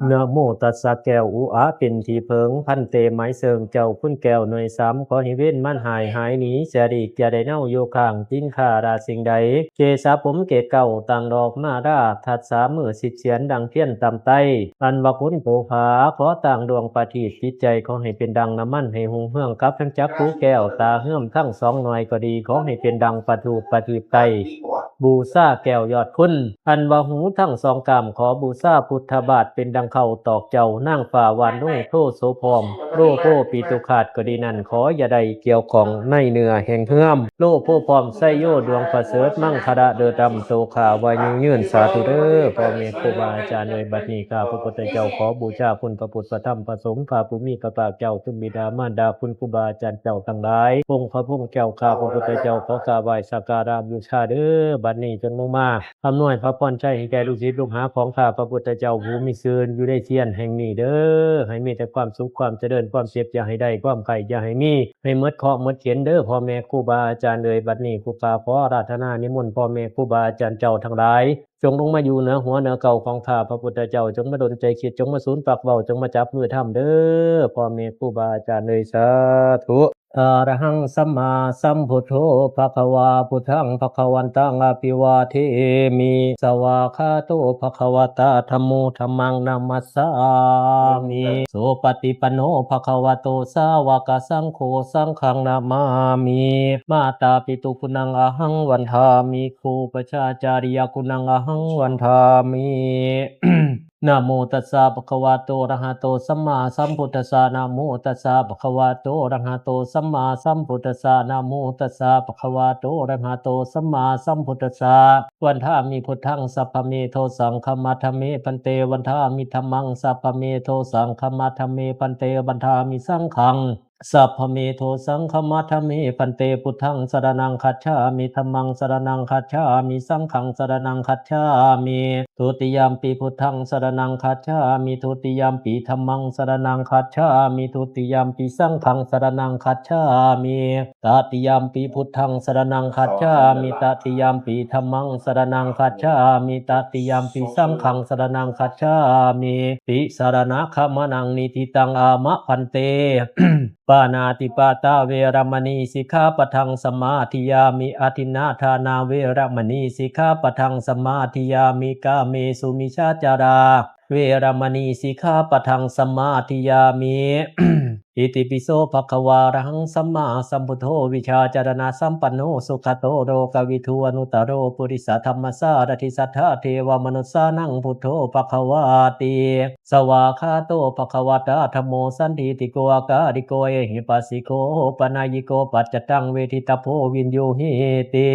ນະໂມຕັດສະແກ້ວອຸອາເປັນທີ່ເພິ່ງ ພັນເຕໄມ້ເສີງເຈົ້າຄຸນແກ້ວໜ່ວຍສາມ ຂໍໃຫ້ເວນມັນຫາຍຫາຍໜີ ສະດິກຢ່າໄດ້ເນົາຢູ່ຂ້າງຕີນຂ້າລາສິ່ງໃດ ເກສາຜົມເກດເກົ້າຕ່າງດອກມາລາ ທັດສາມືສິດສຽນດັ່ງທຽນຕຳໄຕ ອັນວ່າຄຸນໂຕພາ ຂໍຕ່າງດວງປະທີບຈິດໃຈ ຂໍໃຫ້ເປັນດັ່ງນ້ຳມັນໃຫ້ຮຸ່ງເຮືອງກັບທັງຈັກຂຸແກ້ວຕາເຮືອມທັງສອງໜ່ວຍກໍດີ ຂໍໃຫ້ເປັນດັ່ງປະທູບປະທີບໄຕ ບູຊາແກ້ວຍອດຄຸນ ອັນວ່າຫູທັງສອງກ້າມ ຂໍບູຊາພຸດທະບາດ ເປັນດັ່ງເຂົ້າຕອກເຈົ້າ ນາງຟ້າຫວານລຸງໂທໂສພ້ອມ ໂລໂພປີຕຸຄາດກໍດີນັ້ນ ຂໍຢ່າໄດ້ກ່ຽວຂ້ອງໃນເນື້ອແຫ່ງເຮືອມ ໂລໂພພ້ອມໄຊໂຍ ດວງປະເສີດ ມັງຄະລະເລີດລ້ຳ ໂຕຂ້າວາຍຸງຍືນ ສາທຸເດີ້ ພໍ່ແມ່ຄູບາອາຈານເອີຍ ບັດນີ້ຂ້າພະພຸດທະເຈົ້າ ຂໍບູຊາຄຸນພະພຸດ ພະທຳ ພະສົງ ພະຜູ້ມີພະພາກເຈົ້າ ຄຸນບິດາມານດາ ຄຸນຄູບາອາຈານເຈົ້າທັງຫຼາຍ ອົງພະພູມແກ້ວ ຂ້າພະພຸດທະເຈົ້າ ຂໍກາບໄຫວ້ສັກກາລະບູຊາເດີ້ ບັດນີ້ຈົ່ງລົງມາ ອຳນວຍພະພອນໄຊໃຫ້ແກ່ລູກສິດລູກຫາຂອງຂ້າພະພຸດທະເຈົ້າ ຜູ້ມີຊື່ຢູ່ໃນທຽນແຫ່ງນີ້ເດີ້ ໃຫ້ມີແຕ່ຄວາມສຸກຄວາມຈະເລີນ ຄວາມເຈັບຢ່າໃຫ້ໄດ້ ຄວາມໄຂ້ຢ່າໃຫ້ມີ ໃຫ້ໝົດເຄາະໝົດເຂັນເດີ້ ພໍ່ແມ່ຄູບາອາຈານເອີຍ ບັດນີ້ຄູຂ້າຂໍອາລາທະນານິມົນພໍ່ແມ່ຄູບາອາຈານເຈົ້າທັງຫຼາຍ ຈົ່ງລົງມາຢູ່ເໜືອຫົວເໜືອເກົ້າຂອງຂ້າພະພຸດທະເຈົ້າ ຈົ່ງມາດົນໃຈຄິດ ຈົ່ງມາສູນປາກເວົ້າ ຈົ່ງມາຈັບມືທຳເດີ້ ພໍ່ແມ່ຄູບາອາຈານເອີຍ ສາທຸ. ອະລະຫັງສຳມາສຳພຸດໂທ ພະຄະວາ ພຸດທັງພະຄະວັນຕັງ ອະພິວາເທມິ ສະວາຄາໂຕ ພະຄະວະຕາ ທຳໂມ ທຳມັງນະມັດສາມິ ສຸປະຕິປັນໂນ ພະຄະວະໂຕ ສາວະກະສັງໂຄ ສັງຄັງນະມາມິ ມາຕາປິຕຸກຸນນັງ ອະຫັງວັນທາມິ ຄູປະຊາຈາລິຍະກຸນນັງ ອະຫັງວັນທາມິ ນະໂມຕັດສະ ພະຄະວະໂຕ ອະລະຫະໂຕ ສຳມາສຳພຸດທັດສະ ນະໂມຕັດສະ ພະຄະວະໂຕ ອະລະຫະໂຕ ສຳມາສຳພຸດທັດສະ ນະໂມຕັດສະ ພະຄະວະໂຕ ອະລະຫະໂຕ ສຳມາສຳພຸດທັດສະ ວັນທາມິພຸດທັງ ສັບພະເມໂທ ສັງຄະມັດຖະເມ ພັນເຕ ວັນທາມິທຳມັງ ສັບພະເມໂທ ສັງຄະມັດຖະເມ ພັນເຕ ວັນທາມິສັງຄັງ ສັບພະເມໂທ ສັງຄະມັດຖະເມ ພັນເຕ ພຸດທັງສະລະນັງຄັດສາມິ ທຳມັງສະລະນັງຄັດສາມິ ສັງຄັງສະລະນັງຄັດສາມິ ທຸຕິຍຳປິພຸດທັງສະລະນັງຄັດສາມິ ທຸຕິຍຳປິທຳມັງສະລະນັງຄັດສາມິ ທຸຕິຍຳປິສັງຄັງສະລະນັງຄັດສາມິ ຕະຕິຍຳປິພຸດທັງສະລະນັງຄັດສາມິ ຕະຕິຍຳປິທຳມັງສະລະນັງຄັດສາມິ ຕະຕິຍຳປິສັງຄັງສະລະນັງຄັດສາມິ ຕິສະລະນະຂະມະນັງນິທິຕັງ ອາມະພັນເຕ ປານາຕິປາຕາເວລະມະນີ ສິກຂາປະທັງສະມາທິຍາມິ ອະທິນນາທານາເວລະມະນີ ສິກຂາປະທັງສະມາທິຍາມິ ກາເມສຸມິດສາຈາລາເວລະມະນີ ສິກຂາປະທັງສະມາທິຍາມິ ອິຕິປິໂສພະຄະວາ ອະລະຫັງສຳມາສຳພຸດໂທ ວິຊາຈາລະນະສຳປັນໂນ ສຸຂະໂຕໂລກະວິທູ ອະນຸດຕະໂລ ປຸລິສະທຳມະສາລະຖິ ສັດທາເທວະມະນຸດສານັງ ພຸດໂທພະຄະວາຕິ ສະວາຄາໂຕພະຄະວະຕາ ທຳໂມ ສັນທິຕິໂກ ອາກາລິໂກ ເອຫິປັດສິໂກ ໂອປະນາຍິໂກ ປັດຈະຕັງ ເວທິຕະໂພ ວິນຍູຫິຕິ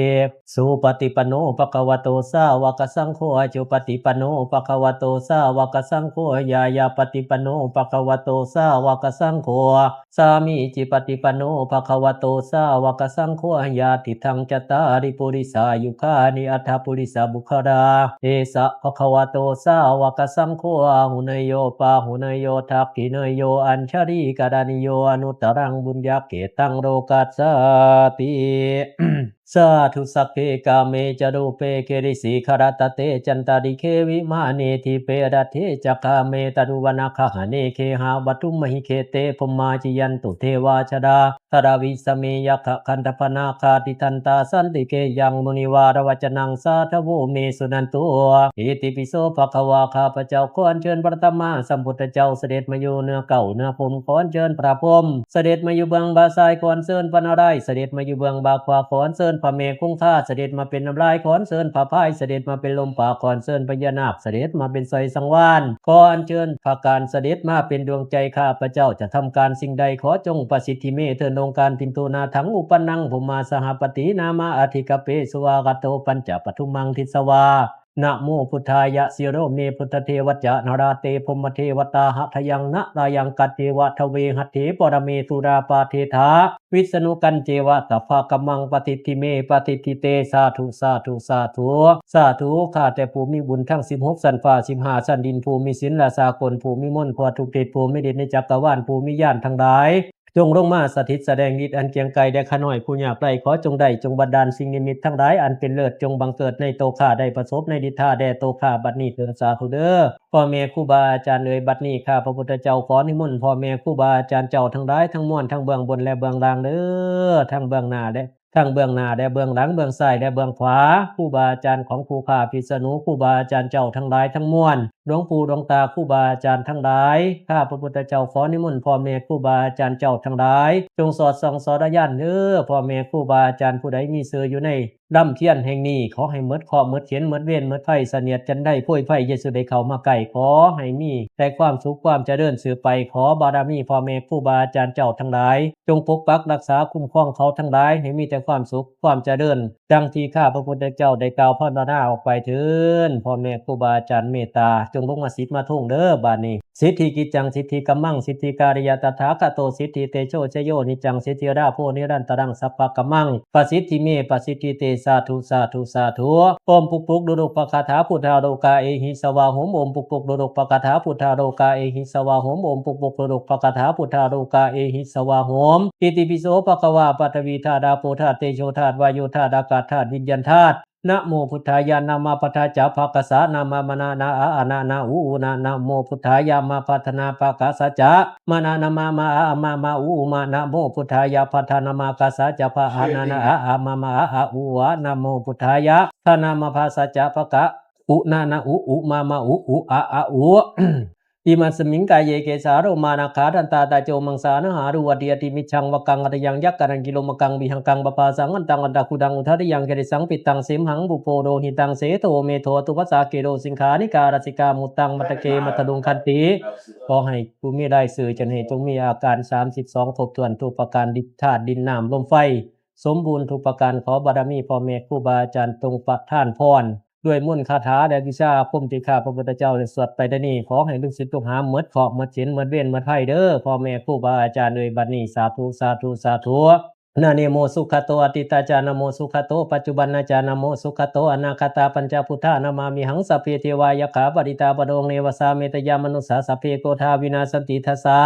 ສຸປະຕິປັນໂນ ພະຄະວະໂຕ ສາວະກະສັງໂຄ ສຸປະຕິປັນໂນ ພະຄະວະໂຕ ສາວະກະສັງໂຄ ຍາຍາປະຕິປັນໂນ ພະຄະວະໂຕ ສາວະກະສັງໂຄ ສາມີຈິປະຕິປັນໂນ ພະຄະວະໂຕ ສາວະກະສັງໂຄ ຍາທິທັງ ຈັດຕາລິ ປຸລິສາຍຸຄານິ ອັດຖະປຸລິສະບຸກຄະລາ ເອສະ ພະຄະວະໂຕ ສາວະກະສັງໂຄ ອາຫຸເນຍໂຍ ປາຫຸເນຍໂຍ ທັກຂິເນຍໂຍ ອັນຊະລີກະລະນິໂຍ ອະນຸດຕະລັງ ບຸນຍະເກຕັງ ໂລກັດສາຕິ ສາທຸ ສັກເກກາເມຈະ ຮູເປ ກິລິສີຄະລະຕະເຕ ຈັນຕະລິເກ ວິມາເນ ດີເປ ລັດເທ ຈະກາເມ ຕະລຸວັນນະຄະຫະເນ ເກຫະວັດຖຸມະຫິ ເຂເຕ ພົມມາ ຈະຍັນຕຸ ເທວາ ຊະດາ ທະລາວິສະເມ ຍັກຂະ ກັນດະພະ ນາຄາ ຕິທັນຕາ ສັນຕິເກ ຍັງ ມຸນິວາລະວັດຈະນັງ ສາທະໂວ ເມ ສຸນັນຕຸ ອິຕິປິໂສ ພະຄະວາ ຂ້າພະເຈົ້າຂໍອັນເຊີນພະສຳມາສຳພຸດທະເຈົ້າ ສະເດັດມາຢູ່ເໜືອເກົ້າເໜືອພົມ ຂໍອັນເຊີນພະພົມ ສະເດັດມາຢູ່ເບື້ອງບ່າຊ້າຍ ຂໍອັນເຊີນພະນາລາຍ ສະເດັດມາຢູ່ເບື້ອງບ່າຂວາ ຂໍອັນເຊີນພະແມ່ຄົງຄາ ສະເດັດມາເປັນນ້ຳລາຍ ຂໍອັນເຊີນພະພາຍ ສະເດັດມາເປັນລົມປາກ ຂໍອັນເຊີນພະຍານາກ ສະເດັດມາເປັນໄຊສັງວານ ຂໍອັນເຊີນພະການ ສະເດັດມາເປັນດວງໃຈ ຂ້າພະເຈົ້າຈະທຳການສິ່ງໃດ ຂໍຈົ່ງປະສິດທິເມເທີນ ອົງການ ພິນໂທນາທັງ ອຸປັນນັງ ພົມມາສະຫະປະຕິນາມາ ອະທິກະເປ ສະວາກະໂຕ ປັນຈະປະທຸມັງທິສະວາ ນະໂມພຸດທາຍະ ສິໂລເມ ພຸດທະເທວະຈານາລາເຕ ພົມມະເທວະຕາ ຫະທະຍັງນາລາຍັງ ກັດເທວະທະເວຫັດເຖ ປະລະເມສຸລາປາເທທາ ວິສະນຸກັນເຈວະ ສະພາກຳມັງ ປະສິດທິເມ ປະສິດທິເຕ ສາທຸ ສາທຸ ສາທຸ ສາທຸ ຂ້າແຕ່ຜູ້ມີບຸນທັງສິບຫົກຊັ້ນຟ້າ ສິບຫ້າຊັ້ນດິນ ຜູ້ມີສິນລະສາກົນ ຜູ້ມີມົນທົ່ວທຸກທິດ ຜູ້ມີລິດໃນຈັກກະວານ ຜູ້ມີຍານທັງຫຼາຍ ຈົ່ງລົງມາສະຖິດສະແດງລິດອັນກຽງໄກແດ່ຂ້ານ້ອຍຜູ້ຍາກໄຮ້ ຂໍຈົ່ງໄດ້ຈົ່ງບັນດານສິ່ງນິມິດທັງຫຼາຍອັນເປັນເລີດ ຈົ່ງບັງເກີດໃນໂຕຂ້າ ໄດ້ປະສົບໃນລິດທາແດ່ໂຕຂ້າບັດນີ້ເທີນ ສາທຸເດີ. ພໍ່ແມ່ຄູບາອາຈານເອີຍ ບັດນີ້ຂ້າພະພຸດທະເຈົ້າຂໍນິມົນພໍ່ແມ່ຄູບາອາຈານເຈົ້າທັງຫຼາຍທັງມວນ ທັງເບື້ອງບົນແລະເບື້ອງລ່າງເດີ ທັງເບື້ອງໜ້າແລະ ທັງເບື້ອງໜ້າແລະເບື້ອງຫຼັງ ເບື້ອງຊ້າຍແລະເບື້ອງຂວາ ຄູບາອາຈານຂອງຜູ້ຂ້າພິດສະນຸ ຄູບາອາຈານເຈົ້າທັງຫຼາຍທັງມວນ ຫຼວງປູ່ຫຼວງຕາຄູບາອາຈານທັງຫຼາຍ ຂ້າພະພຸດທະເຈົ້າຂໍນິມົນພໍ່ແມ່ຄູບາອາຈານເຈົ້າທັງຫຼາຍ ຈົ່ງສອດສ່ອງສອດອາຍານເດີ ພໍ່ແມ່ຄູບາອາຈານຜູ້ໃດມີຊື່ຢູ່ໃນລຳທຽນແຫ່ງນີ້ ຂໍໃຫ້ໝົດເຄາະໝົດເຂັນ ໝົດເວນໝົດໄພ ສະເໜຽດຈັນໄດໂພຍໄພ ຢ່າສູ່ໄດ້ເຂົ້າມາໃກ້ ຂໍໃຫ້ມີແຕ່ຄວາມສຸກຄວາມຈະເລີນສືບໄປ ຂໍບາລະມີພໍ່ແມ່ຄູບາອາຈານເຈົ້າທັງຫຼາຍ ຈົ່ງປົກປັກຮັກສາຄຸ້ມຄອງເຂົາທັງຫຼາຍ ໃຫ້ມີແຕ່ຄວາມສຸກຄວາມຈະເລີນ ດັ່ງທີ່ຂ້າພະພຸດທະເຈົ້າໄດ້ກ່າວພາວະນາອອກໄປເທີນ ພໍ່ແມ່ຄູບາອາຈານເມດຕາ ຈົ່ງລົງມາສິດມາທຸງເດີ ບາດນີ້ ສິດທິກິດຈັງ ສິດທິກຳມັງ ສິດທິກາລິຍະ ຕະຖາຄະໂຕ ສິດທິເຕໂຊ ຊະໂຍ ນິດຈັງ ສິດທິລາໂພ ນິລັນຕະລັງ ສັບພະກຳມັງ ປະສິດທິເມ ປະສິດທິເຕ ສາທຸ ສາທຸ ສາທຸ ໂອມປຸກປຸກລຸລຸປະຄາຖາ ພຸດທາໂລກາເອຫິ ສະວາໂຫມ ໂອມປຸກປຸກລຸລຸປະຄາຖາ ພຸດທາໂລກາເອຫິ ສະວາໂຫມ ໂອມປຸກປຸກລຸລຸປະຄາຖາ ພຸດທາໂລກາເອຫິ ສະວາໂຫມ ອິຕິປິໂສ ພະຄະວາ ປະຖະວີທາດ ອາໂປທາດ ເຕໂຊທາດ ວາໂຍທາດ ອາກາດທາດ ວິນຍານທາດ ນະໂມພຸດທາຍະ ນະມະພັດທາຈະ ພະກະສະ ນະມະມະນະ ນະອະອະນະ ນະອຸອຸນະ ນະໂມພຸດທາຍະ ມະພັດທະນາ ພະກະສະຈະ ມະນະນະມະ ມະອະອະມະ ມະອຸອຸມະ ນະໂມພຸດທາຍະ ພັດທະນະມະກະສະຈະ ພະອະນະນະ ອະອະມະມະ ອະອະອຸອະ ນະໂມພຸດທາຍະ ທະນະມະພະສະຈະ ພະກະ ອຸນະນະ ອຸ ອຸ ມະ ມະ ອຸ ອຸ ອະ ອະ ອຸ ອິມັດສະມິງ ກາເຍ ເກສາ ໂລມາ ນະຂາ ທັນຕາ ຕະໂຈ ມັງສາ ນະຫາ ໂລ ອະຕິ ອະຕິ ມິດສັງ ວະກັງ ອະຕະຍັງ ຍັກກະນັງ ກິໂລມະກັງ ວິຫັງກັງ ປະພາສັງ ອັນຕັງ ອັນຕະຄຸດັງ ອຸທະດະຍັງ ຄະລິສັງ ປິດຕັງ ສິມຫັງ ປຸໂພ ໂລຫິຕັງ ເສໂທ ເມໂທ ອະຕຸພັດສາ ເກໂລ ສິງຂານິກາ ລະສິກາ ມຸດຕັງ ມັດຕະເກ ມັດທະລຸງ ຄັນຕິ ຂໍໃຫ້ຜູ້ມີລາຍຊື່ ຈະໃຫ້ຈົ່ງມີອາການສາມສິບສອງ ຄົບຖ້ວນທຸກປະການ ດິນ ທາດດິນ ນ້ຳ ລົມ ໄຟ ສົມບູນທຸກປະການ ຂໍບາລະມີພໍ່ແມ່ຄູບາອາຈານຈົ່ງປະທານພອນ ດ້ວຍມົນຄາຖາ ແລະ ວິຊາອາຄົມທີ່ຂ້າພະພຸດທະເຈົ້າໄດ້ສວດໄປດຽວນີ້ ຂໍໃຫ້ລູກສິດລູກຫາໝົດເຄາະໝົດເຂັນ ໝົດເວນໝົດໄພເດີ ພໍ່ແມ່ຄູບາອາຈານເອີຍ ບັດນີ້ ສາທຸ ສາທຸ ສາທຸ ນະເນໂມ ສຸຂະໂຕ ອະດີຕະຈາ ນະໂມ ສຸຂະໂຕ ປັດຈຸບັນນະຈາ ນະໂມ ສຸຂະໂຕ ອະນາຄະຕາ ປັນຈະພຸດທາ ນະມາມິຫັງ ສັບເພ ເທວາ ຍັກຂາ ປະລິຕາ ປະໂດງ ເນວະສາ ເມຕະຍາ ມະນຸດສາ ສັບເພ ໂກທາ ວິນາສັນຕິ ທັດສະ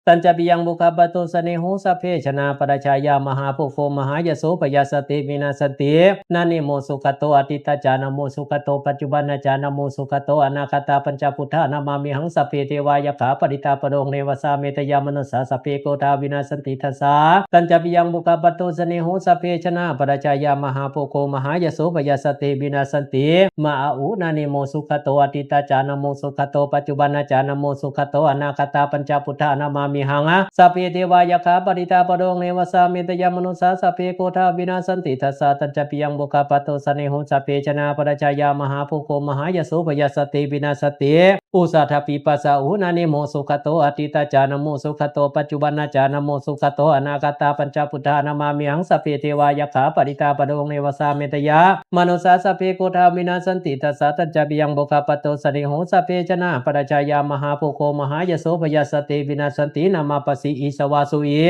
ຕັນຈະປິຍັງ ບຸກຄະປະໂຕສະເນໂຫ ສັບເພ ຊະນາປະລາຊາຍາ ມະຫາໂພໂຄ ມະຫາຍະໂສ ພະຍາສະຕິ ວິນາສັນຕິ ນະເນໂມ ສຸຂະໂຕ ອະດີຕະຈາ ນະໂມ ສຸຂະໂຕ ປັດຈຸບັນນະຈາ ນະໂມ ສຸຂະໂຕ ອະນາຄະຕາ ປັນຈະພຸດທາ ນະມາມິຫັງ ສັບເພ ເທວາ ຍັກຂາ ປະລິຕາ ປະໂດງ ເນວະສາ ເມຕະຍາ ມະນຸດສາ ສັບເພ ໂກທາ ວິນາສັນຕິ ທັດສະ ຕັນຈະປິຍັງ ບຸກຄະປະໂຕສະເນໂຫ ສັບເພ ຊະນາປະລາຊາຍາ ມະຫາໂພໂຄ ມະຫາຍະໂສ ພະຍາສະຕິ ວິນາສັນຕິ ມະອະອຸ ນະເນໂມ ສຸຂະໂຕ ອະດີຕະຈາ ນະໂມ ສຸຂະໂຕ ປັດຈຸບັນນະຈາ ນະໂມ ສຸຂະໂຕ ອະນາຄະຕາ ປັນຈະພຸດທາ ນະມາມິຫັງ ສັບເພ ເທວາ ຍັກຂາ ປະລິຕາ ປະໂດງ ເນວະສາ ເມຕະຍາ ມະນຸດສາ ສັບເພ ໂກທາ ວິນາສັນຕິ ທັດສະ ຕັນຈະປິຍັງ ບຸກຄະປະໂຕສະເນໂຫ ສັບເພ ຊະນາປະລາຊາຍາ ມະຫາໂພໂຄ ມະຫາຍະໂສ ພະຍາສະຕິ ວິນາສັນຕິ ອຸສະທະປິປັດສະອຸ ນະເນໂມ ສຸຂະໂຕ ອະດີຕະຈາ ນະໂມ ສຸຂະໂຕ ປັດຈຸບັນນະຈາ ນະໂມ ສຸຂະໂຕ ອະນາຄະຕາ ປັນຈະພຸດທາ ນະມາມິຫັງ ສັບເພ ເທວາ ຍັກຂາ ປະລິຕາ ປະໂດງ ເນວະສາ ເມຕະຍາ ມະນຸດສາ ສັບເພ ໂກທາ ວິນາສັນຕິ ທັດສະ ຕັນຈະປິຍັງ ບຸກຄະປະໂຕສະເນໂຫ ສັບເພ ຊະນາປະລາຊາຍາ ມະຫາໂພໂຄ ມະຫາຍະໂສ ພະຍາສະຕິ ວິນາສັນຕິ ນະມາປະສີ ອີສະວາສຸອີ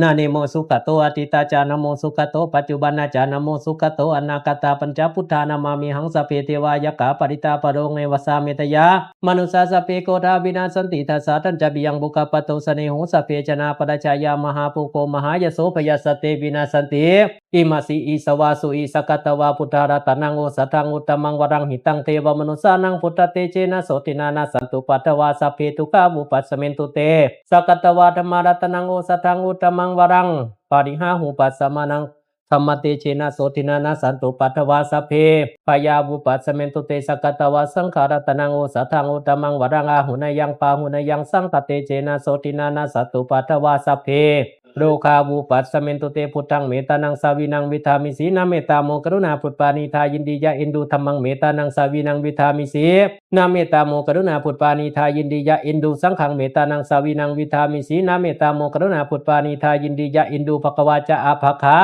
ນະເນໂມ ສຸຂະໂຕ ອະດີຕະຈາ ນະໂມ ສຸຂະໂຕ ປັດຈຸບັນນະຈາ ນະໂມ ສຸຂະໂຕ ອະນາຄະຕາ ປັນຈະພຸດທາ ນະມາມິຫັງ ສັບເພ ເທວາ ຍັກຂາ ປະລິຕາ ປະໂດງ ເນວະສາ ເມຕະຍາ ມະນຸດສາ ສັບເພ ໂກທາ ວິນາສັນຕິ ທັດສະ ຕັນຈະປິຍັງ ບຸກຄະປະໂຕສະເນໂຫ ສັບເພ ຊະນາປະລາຊາຍາ ມະຫາໂພໂຄ ມະຫາຍະໂສ ພະຍາສະຕິ ວິນາສັນຕິ ອິມາສີ ອີສະວາສຸອີ ສະກະຕະວາ ພຸດທາ ລັດຕະນັງ ໂອສະທັງ ອຸດຕະມັງ ວະລັງ ຫິຕັງ ເທວະມະນຸດສານັງ ພຸດທະເຕເຈນະ ໂສຕິນາ ນັດສັນຕຸ ປັດທະວາ ສັບເພ ທຸກຂາ ວູປັດສະເມນຕຸ ເຕ ສະກະຕະວາ ທຳມາ ລັດຕະນັງ ໂອສະທັງ ອຸດຕະມັງ ວະລັງ ປະລິຫາຫູປັດສະມານັງ ທຳມະເຕເຈນະ ໂສຕິນາ ນັດສັນຕຸ ປັດທະວາ ສັບເພ ພະຍາ ວູປັດສະເມນຕຸ ເຕ ສະກະຕະວາ ສັງຂາ ລັດຕະນັງ ໂອສະທັງ ອຸດຕະມັງ ວະລັງ ອາຫຸນະຍັງ ປາຫຸນະຍັງ ສັງຄະເຕເຈນະ ໂສຕິນາ ນັດສັນຕຸ ປັດທະວາ ສັບເພ ໂລຄາ ວູປັດສະເມນຕຸ ເຕ ພຸດທັງ ເມຕານັງ ສາວິນັງ ວິທາມິ ສີ ນະ ເມຕຕາ ໂມກະລຸນາ ພຸດປານີ ທາຍິນດີ ຍະເອັນດູ ທຳມັງ ເມຕານັງ ສາວິນັງ ວິທາມິ ສີ ນະ ເມຕຕາ ໂມກະລຸນາ ພຸດປານີ ທາຍິນດີ ຍະເອັນດູ ສັງຄັງ ເມຕານັງ ສາວິນັງ ວິທາມິ ສີ ນະ ເມຕຕາ ໂມກະລຸນາ ພຸດປານີ ທາຍິນດີ ຍະເອັນດູ ພະຄະວາ ຈະ ອະພະຄະ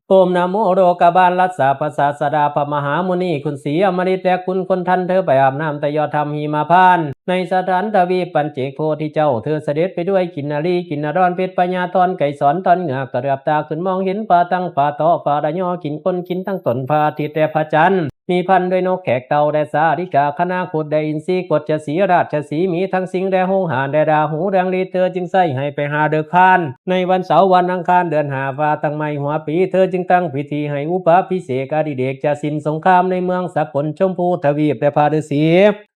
ໂອມນະໂມ ໂລກະບານລັດສະ ພະສາດສະດາ ພະມະຫາມຸນີ ຄຸນສີອະມະລິດ ແລະ ຄຸນຄົນທັນ ເທີໄປອາບນ້ຳ ແຕ່ຍອດທຳຫິມະພານ ໃນສະຖານທະວີບປັນເຈກໂພທິເຈົ້າ ເທີສະເດັດໄປດ້ວຍກິນນະລີ ກິນນະດອນ ເພັດພະຍາທອນ ໄກສອນ ຕອນເຫງືອກະເຫຼືອບຕາ ຂຶ້ນມອງເຫັນຟ້າທັງຟ້າ ເທາະຟ້າລະຍໍ ກິນຄົນກິນທັງຕົ້ນ ພະອາທິດ ແລະ ພະຈັນ ມີພັນດ້ວຍນົກແຂກເຕົ່າ ແລະ ສາລິກາຄະນາຄົດ ແລະ ອິນຊີກົດຈະສີ ລາດຈະສີມີທັງສິງ ແລະ ຫົງຫານ ແລະ ລາຫູ ແລະ ລິດ ເທີຈຶ່ງໃຊ້ໃຫ້ໄປຫາເດິກຄານ ໃນວັນເສົາ ວັນອັງຄານ ເດືອນຫ້າ ຟ້າຕັ້ງໃໝ່ຫົວປີ ເທີຈຶ່ງຕັ້ງພິທີໃຫ້ອຸປະພິເສກອະດິເດກຈະສິນສົງຄາມ ໃນເມືອງສາກົນຊົມພູທະວີບ ແລະ ພະລືສີ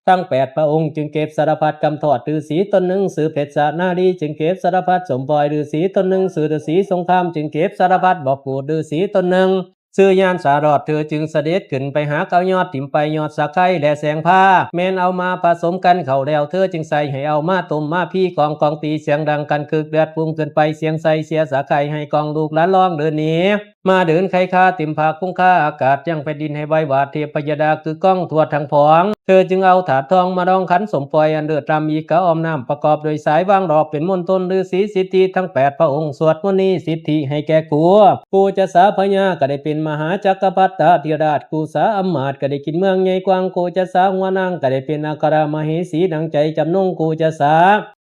ທັງແປດພະອົງຈຶ່ງເກັບສາລະພັດກຳທອດ ລືສີຕົນໜຶ່ງຊື່ເພັດຊະນາລີ ຈຶ່ງເກັບສາລະພັດສົມປອຍ ລືສີຕົນໜຶ່ງຊື່ລືສີສົງຄາມ ຈຶ່ງເກັບສາລະພັດບອກກູດ ລືສີຕົນໜຶ່ງຊື່ຍານສາລອດ ເທີຈຶ່ງສະເດັດຂຶ້ນໄປຫາເກົ້າຍອດ ຖິ້ມໄປຍອດສະໄຄ ແລະ ແສງພາ ແມ່ນເອົາມາປະສົມກັນເຂົ້າແລ້ວ ເທີຈຶ່ງໃສ່ໃຫ້ເອົາມາຕົ້ມມາພີ ກອງກອງຕີສຽງດັງກັນຄຶກ ເລືອດພຸ່ງຂຶ້ນໄປສຽງໃສ່ເສຍສະໄຄ ໃຫ້ກອງລູກຫຼານລອງເດີນໜີ ມາເດີນໄຄຄາເຕັມພາຄົງຄາອາກາດ ຍັງແຜ່ນດິນໃຫ້ໄຫວ້ຫວາດເທບພະຍາດາກຶກກ້ອງທົ່ວທັງຜອງ ເທີຈຶ່ງເອົາຖາດທອງມາລອງຂັນສົມປ່ອຍອັນເລີດລ້ຳອີກກະອ້ອມນ້ຳປະກອບດ້ວຍສາຍວາງດອກເປັນມົນຕົນ ລືສີສິດທິທັງແປດພະອົງ ສວດມົນນີ້ສິດທິໃຫ້ແກ່ກູ ກູຈະສາພະຍາກໍໄດ້ເປັນມະຫາຈັກກະພັດຕະທິລາດ ກູສາອຳມາດກໍໄດ້ກິນເມືອງໃຫຍ່ກວ້າງ ກູຈະສາຫົວນາງກໍໄດ້ເປັນອັກຄະລະມະເຫສີ ດັ່ງໃຈຈຳນົງ ກູຈະສາ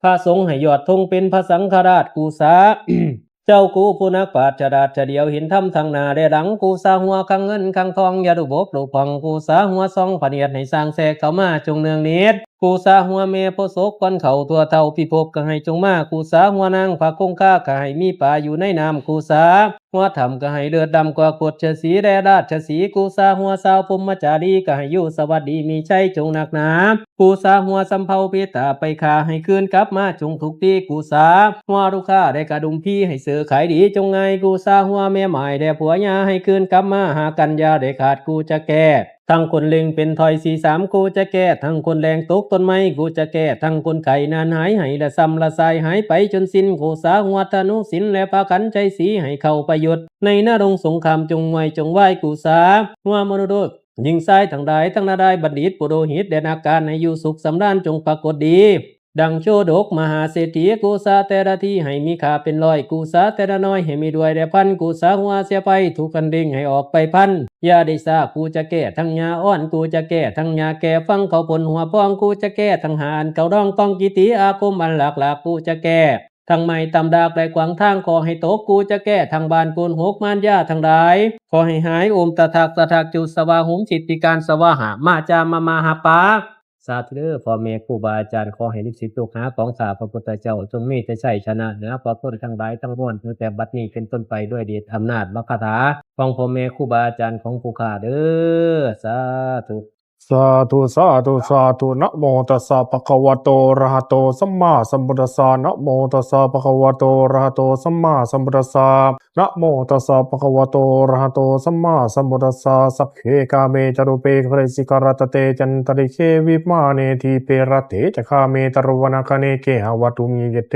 ພະສົງໃຫ້ຍອດທົງເປັນພະສັງຄະລາດ ກູສາ ເຈົ້າກູຜູ້ນັກປາດສະຫຼາດສະຫຼຽວເຫັນທຳທັງໜ້າ ແລະ ຫຼັງ ກູສາຫົວຄັງເງິນຄັງທອງຢ່າດຸບົກດຸຜ່ອງ ກູສາຫົວຊອງພະເນດໃຫ້ສ້າງແຊກເຂົ້າມາຈົ່ງເນືອງນິດ ກູສາຫົວແມ່ໂພສົກກ່ອນເຂົ້າທົ່ວເທົ່າພິພົບກໍໃຫ້ຈົ່ງມາ ກູສາຫົວນາງພະຄົງຄາກໍໃຫ້ມີປາຢູ່ໃນນ້ຳ ກູສາຫົວຖ້ຳກໍໃຫ້ເລີດລ້ຳກວ່າກົດຈະສີ ແລະ ລາດຈະສີ ກູສາຫົວຊາວພົມມະຈາລີກໍໃຫ້ຢູ່ສະຫວັດດີມີໄຊຈົ່ງນັກໜາ ກູສາຫົວສຳເພົາເພຕາໄປຂ້າໃຫ້ຄືນກັບມາຈົ່ງທຸກທີ ກູສາຫົວລູກຄ້າ ແລະ ກະດຸມພີໃຫ້ເສື້ອຂາຍດີຈົ່ງງ່າຍ ກູສາຫົວແມ່ໝ້າຍ ແລະ ຜົວຍາໃຫ້ຄືນກັບມາຫາກັນຢ່າໄດ້ຂາດ ກູຈະແກ້ທັງຄົນເລັງເປັນຖອຍສີ່ສາມ ກູຈະແກ້ທັງຄົນແລງຕົກຕົ້ນໄມ້ ກູຈະແກ້ທັງຄົນໄຂ້ນານຫາຍໃຫ້ລະຊຳລະຊາຍຫາຍໄປຈົນສິ້ນ ກູສາຫົວທະນູສິນ ແລະ ພະຂັນໄຊສີໃຫ້ເຂົ້າປະຍຸດໃນນະລົງສົງຄາມຈົ່ງໄວຈົງວາຍ ກູສາຫົວມະນຸດໂດດ ຍິງຊາຍທັງຫຼາຍ ທັງນາລາຍບັນດິດ ປຸໂຣຫິດ ແລະ ນັກການໃຫ້ຢູ່ສຸກສຳລານຈົ່ງປາກົດດີ ດັ່ງໂຊດົກມະຫາເສດຖີ ກູສາແຕ່ລະທີໃຫ້ມີຄ່າເປັນຮ້ອຍ ກູສາແຕ່ລະໜ້ອຍໃຫ້ມີດ້ວຍແລະພັນ ກູສາຫົວເສຍໄປທຸກອັນເລັ່ງໃຫ້ອອກໄປພັນ ຢ່າໄດ້ຊ້າ ກູຈະແກ້ທັງຍາອ່ອນ ກູຈະແກ້ທັງຍາແກ່ ຟັງເຂົາພົນຫົວພອງ ກູຈະແກ້ທັງຫາອັນເກົ່າດອງກອງກິຕິອາຄົມອັນຫຼາກຫຼາກ ກູຈະແກ້ ທັງໄມ້ຕຳດາກ ແລະ ຂວາງທາງ ຂໍໃຫ້ຕົກ ກູຈະແກ້ທັງບ້ານໂກນຫົກມານຢາທັງຫຼາຍ ຂໍໃຫ້ຫາຍ ໂອມຕະທັກຕະທັກຈຸດສະວາຫົມ ສິດທິການສະວາຫະ ມາຈາມະມາຫະປາ ສາທຸເດີ ພໍ່ແມ່ຄູບາອາຈານ ຂໍໃຫ້ລູກສິດລູກຫາຂອງຂ້າພະພຸດທະເຈົ້າ ຈົ່ງມີແຕ່ໄຊຊະນະເໜືອພວກຄົນທັງຫຼາຍທັງມວນ ຕັ້ງແຕ່ບັດນີ້ເປັນຕົ້ນໄປ ດ້ວຍເດດອຳນາດບັກຄາຖາຂອງພໍ່ແມ່ຄູບາອາຈານຂອງຜູ້ຂ້າເດີ ສາທຸ. ສາທຸ ສາທຸ ສາທຸ ນະໂມຕັດສະ ພະຄະວະໂຕ ອະລະຫະໂຕ ສຳມາສຳພຸດທັດສະ ນະໂມຕັດສະ ພະຄະວະໂຕ ອະລະຫະໂຕ ສຳມາສຳພຸດທັດສະ ນະໂມຕັດສະ ພະຄະວະໂຕ ອະລະຫະໂຕ ສຳມາສຳພຸດທັດສະ ສັກເຂກາເມ ຈະຣູເປ ກະເຣ ສິກຂະລະຕະເຕ ຈັນຕະລິເກ ວິມາເນ ດີເປ ລັດເຖ ຈະຄາເມ ຕະຣະວະນະຄະເນ ເກຫະວັດຖຸມິ ເຢເຕ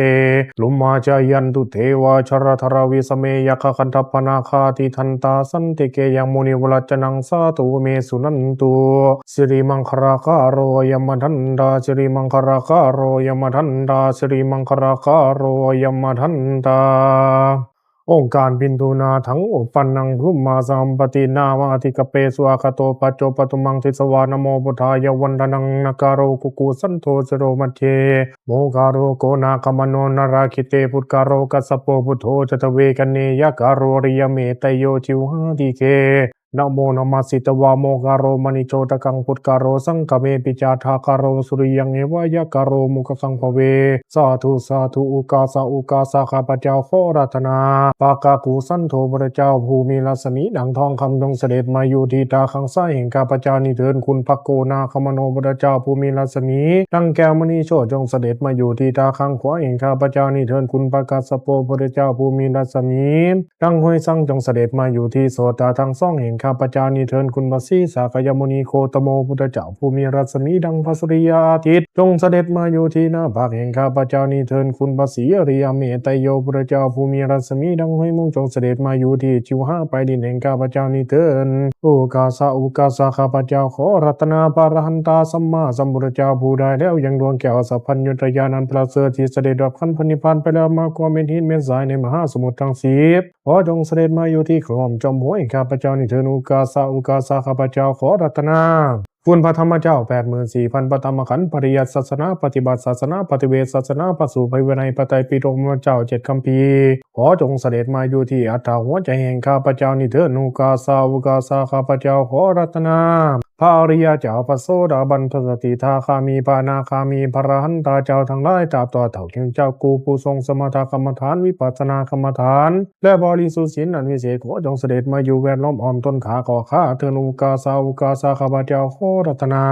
ລຸມມາ ຈາຍັນຕຸ ເທວາ ຈະລະທະລະ ວິສະເມ ຍັກຂະກັນທັບພະນາຄາ ຕິທັນຕາ ສັນຕິເກ ຍະມຸນີ ວະລັດຈະນັງ ສາທຸ ເມ ສຸນັນຕຸ ສິລິມັງຄະລາກາໂຣ ອະຍະມະທັນຕາ ສິລິມັງຄະລາກາໂຣ ອະຍະມະທັນຕາ ສິລິມັງຄະລາກາໂຣ ອະຍະມະທັນຕາ ອົງການປິນດູນາທັງ ອຸປະປັນນັງ ພຸມມາສະຫັມປະຕິນາມາ ອະທິກະເປ ສຸອາກາໂຕ ປັດໂຈ ປະທຸມັງ ທິສະວາ ນະໂມພຸດທາຍະ ວັນທະນັງ ນະກາໂຣ ກຸກຸ ສັນໂທ ສິໂຣ ມັດເທ ໂມຄາໂຣ ໂກນາຄະມະໂນ ນະລາຄິເຕ ພຸດກາໂຣ ກັດສະໂປ ພຸດໂທ ຈະທະເວຄະເນ ຍະກາໂຣ ອະລິຍະເມຕະໂຍ ຈິວຫາດິເກ ນະໂມນະມັດສິຕະວາ ໂມຄາໂຣ ມະນິໂຊຕະກັງ ພຸດກາໂຣ ສັງຄະເມ ປິຈາທາຄາໂຣ ສຸລິຍັງ ເອວາຍະກາໂຣ ມຸຂະຄັງພະເວ ສາທຸ ສາທຸ ອຸກາສະ ອຸກາສະ ຂ້າພະເຈົ້າຂໍອາລາທະນາ ພະກະກຸສັນໂທ ພຸດທະເຈົ້າຜູ້ມີລັດສະໝີດັ່ງທອງຄຳ ຈົ່ງສະເດັດມາຢູ່ທີ່ຕາຂ້າງຊ້າຍແຫ່ງຂ້າພະເຈົ້ານີ້ເທີນ ຄຸນພະໂກນາຄະມະໂນ ພຸດທະເຈົ້າຜູ້ມີລັດສະໝີ ດັ່ງແກ້ວມະນີໂຊດ ຈົ່ງສະເດັດມາຢູ່ທີ່ຕາຂ້າງຂວາແຫ່ງຂ້າພະເຈົ້ານີ້ເທີນ ຄຸນພະກັດສະໂປ ພຸດທະເຈົ້າຜູ້ມີລັດສະໝີ ດັ່ງຫ້ວຍສັງ ຈົ່ງສະເດັດມາຢູ່ທີ່ໂສດຕາທັງສອງແຫ່ງຂ້າພະເຈົ້ານີ້ເທີນ ຄຸນພະສີສາກະຍະມຸນີໂຄຕະໂມ ພຸດທະເຈົ້າຜູ້ມີລັດສະໝີ ດັ່ງພະສຸລິຍາອາທິດ ຈົ່ງສະເດັດມາຢູ່ທີ່ໜ້າຜາກແຫ່ງຂ້າພະເຈົ້ານີ້ເທີນ ຄຸນພະສີອະລິຍະເມຕະໂຍ ພຸດທະເຈົ້າຜູ້ມີລັດສະໝີ ດັ່ງຫ້ວຍມຸງ ຈົ່ງສະເດັດມາຢູ່ທີ່ຈິວຫາປາຍດິນແຫ່ງຂ້າພະເຈົ້ານີ້ເທີນ ໂອກາສະ ໂອກາສະ ຂ້າພະເຈົ້າຂໍອາລາທະນາພະອະລະຫັນຕະສຳມາສຳພຸດທະເຈົ້າ ຜູ້ໄດ້ແລ້ວຍັງດວງແກ້ວສັບພັນຍຸດຕະຍານອັນປະເສີດ ທີ່ສະເດັດດັບຂັນພະນິບພານໄປແລ້ວ ມາຄວ້າເປັນຫີນເປັນສາຍໃນມະຫາສະໝຸດທັງສິບ ຂໍຈົ່ງສະເດັດມາຢູ່ທີ່ກະຫອມຈອມຫົວແຫ່ງຂ້າພະເຈົ້ານີ້ເທີນ ໂອກາສະ ໂອກາສະ ຂ້າພະເຈົ້າຂໍອາລາທະນາ ຄຸນພະທຳມະເຈົ້າແປດໝື່ນສີ່ພັນພະທຳມະຂັນ, ປະລິຍັດສາສະໜາ, ປະຕິບັດສາສະໜາ, ປະຕິເວດສາສະໜາ, ພະສູດພະວິໄນ, ພະໄຕປິດົກ, ພະທຳມະເຈົ້າເຈັດຄຳພີ, ຂໍຈົ່ງສະເດັດມາຢູ່ທີ່ອັດຖະຫົວໃຈແຫ່ງຂ້າພະເຈົ້ານີ້ເທີ້ນ. ອຸກາສາ ອຸກາສາ ຂ້າພະເຈົ້າຂໍອາລາທະນາ ພະອະລິຍະເຈົ້າ, ພະໂສດາບັນ, ພະສະກິທາຄາມີ, ພະອະນາຄາມີ, ພະອະລະຫັນຕາເຈົ້າທັງຫຼາຍ, ຕາບຕໍ່ເຖົ້າເຖິງເຈົ້າ, ຄູຜູ້ຊົງສະມະຖະກຳມະຖານ, ວິປັດສະນາກຳມະຖານ ແລະ ບໍລິສຸດສິນອັນວິເສດ, ຂໍຈົ່ງສະເດັດມາຢູ່ແວດລ້ອມອ້ອມຕົນຂ້າ ຂໍຂ້າເທີ້ນ. ອຸກາສາ ອຸກາສາ ຂ້າພະເຈົ້າຂໍອາລາທະນາ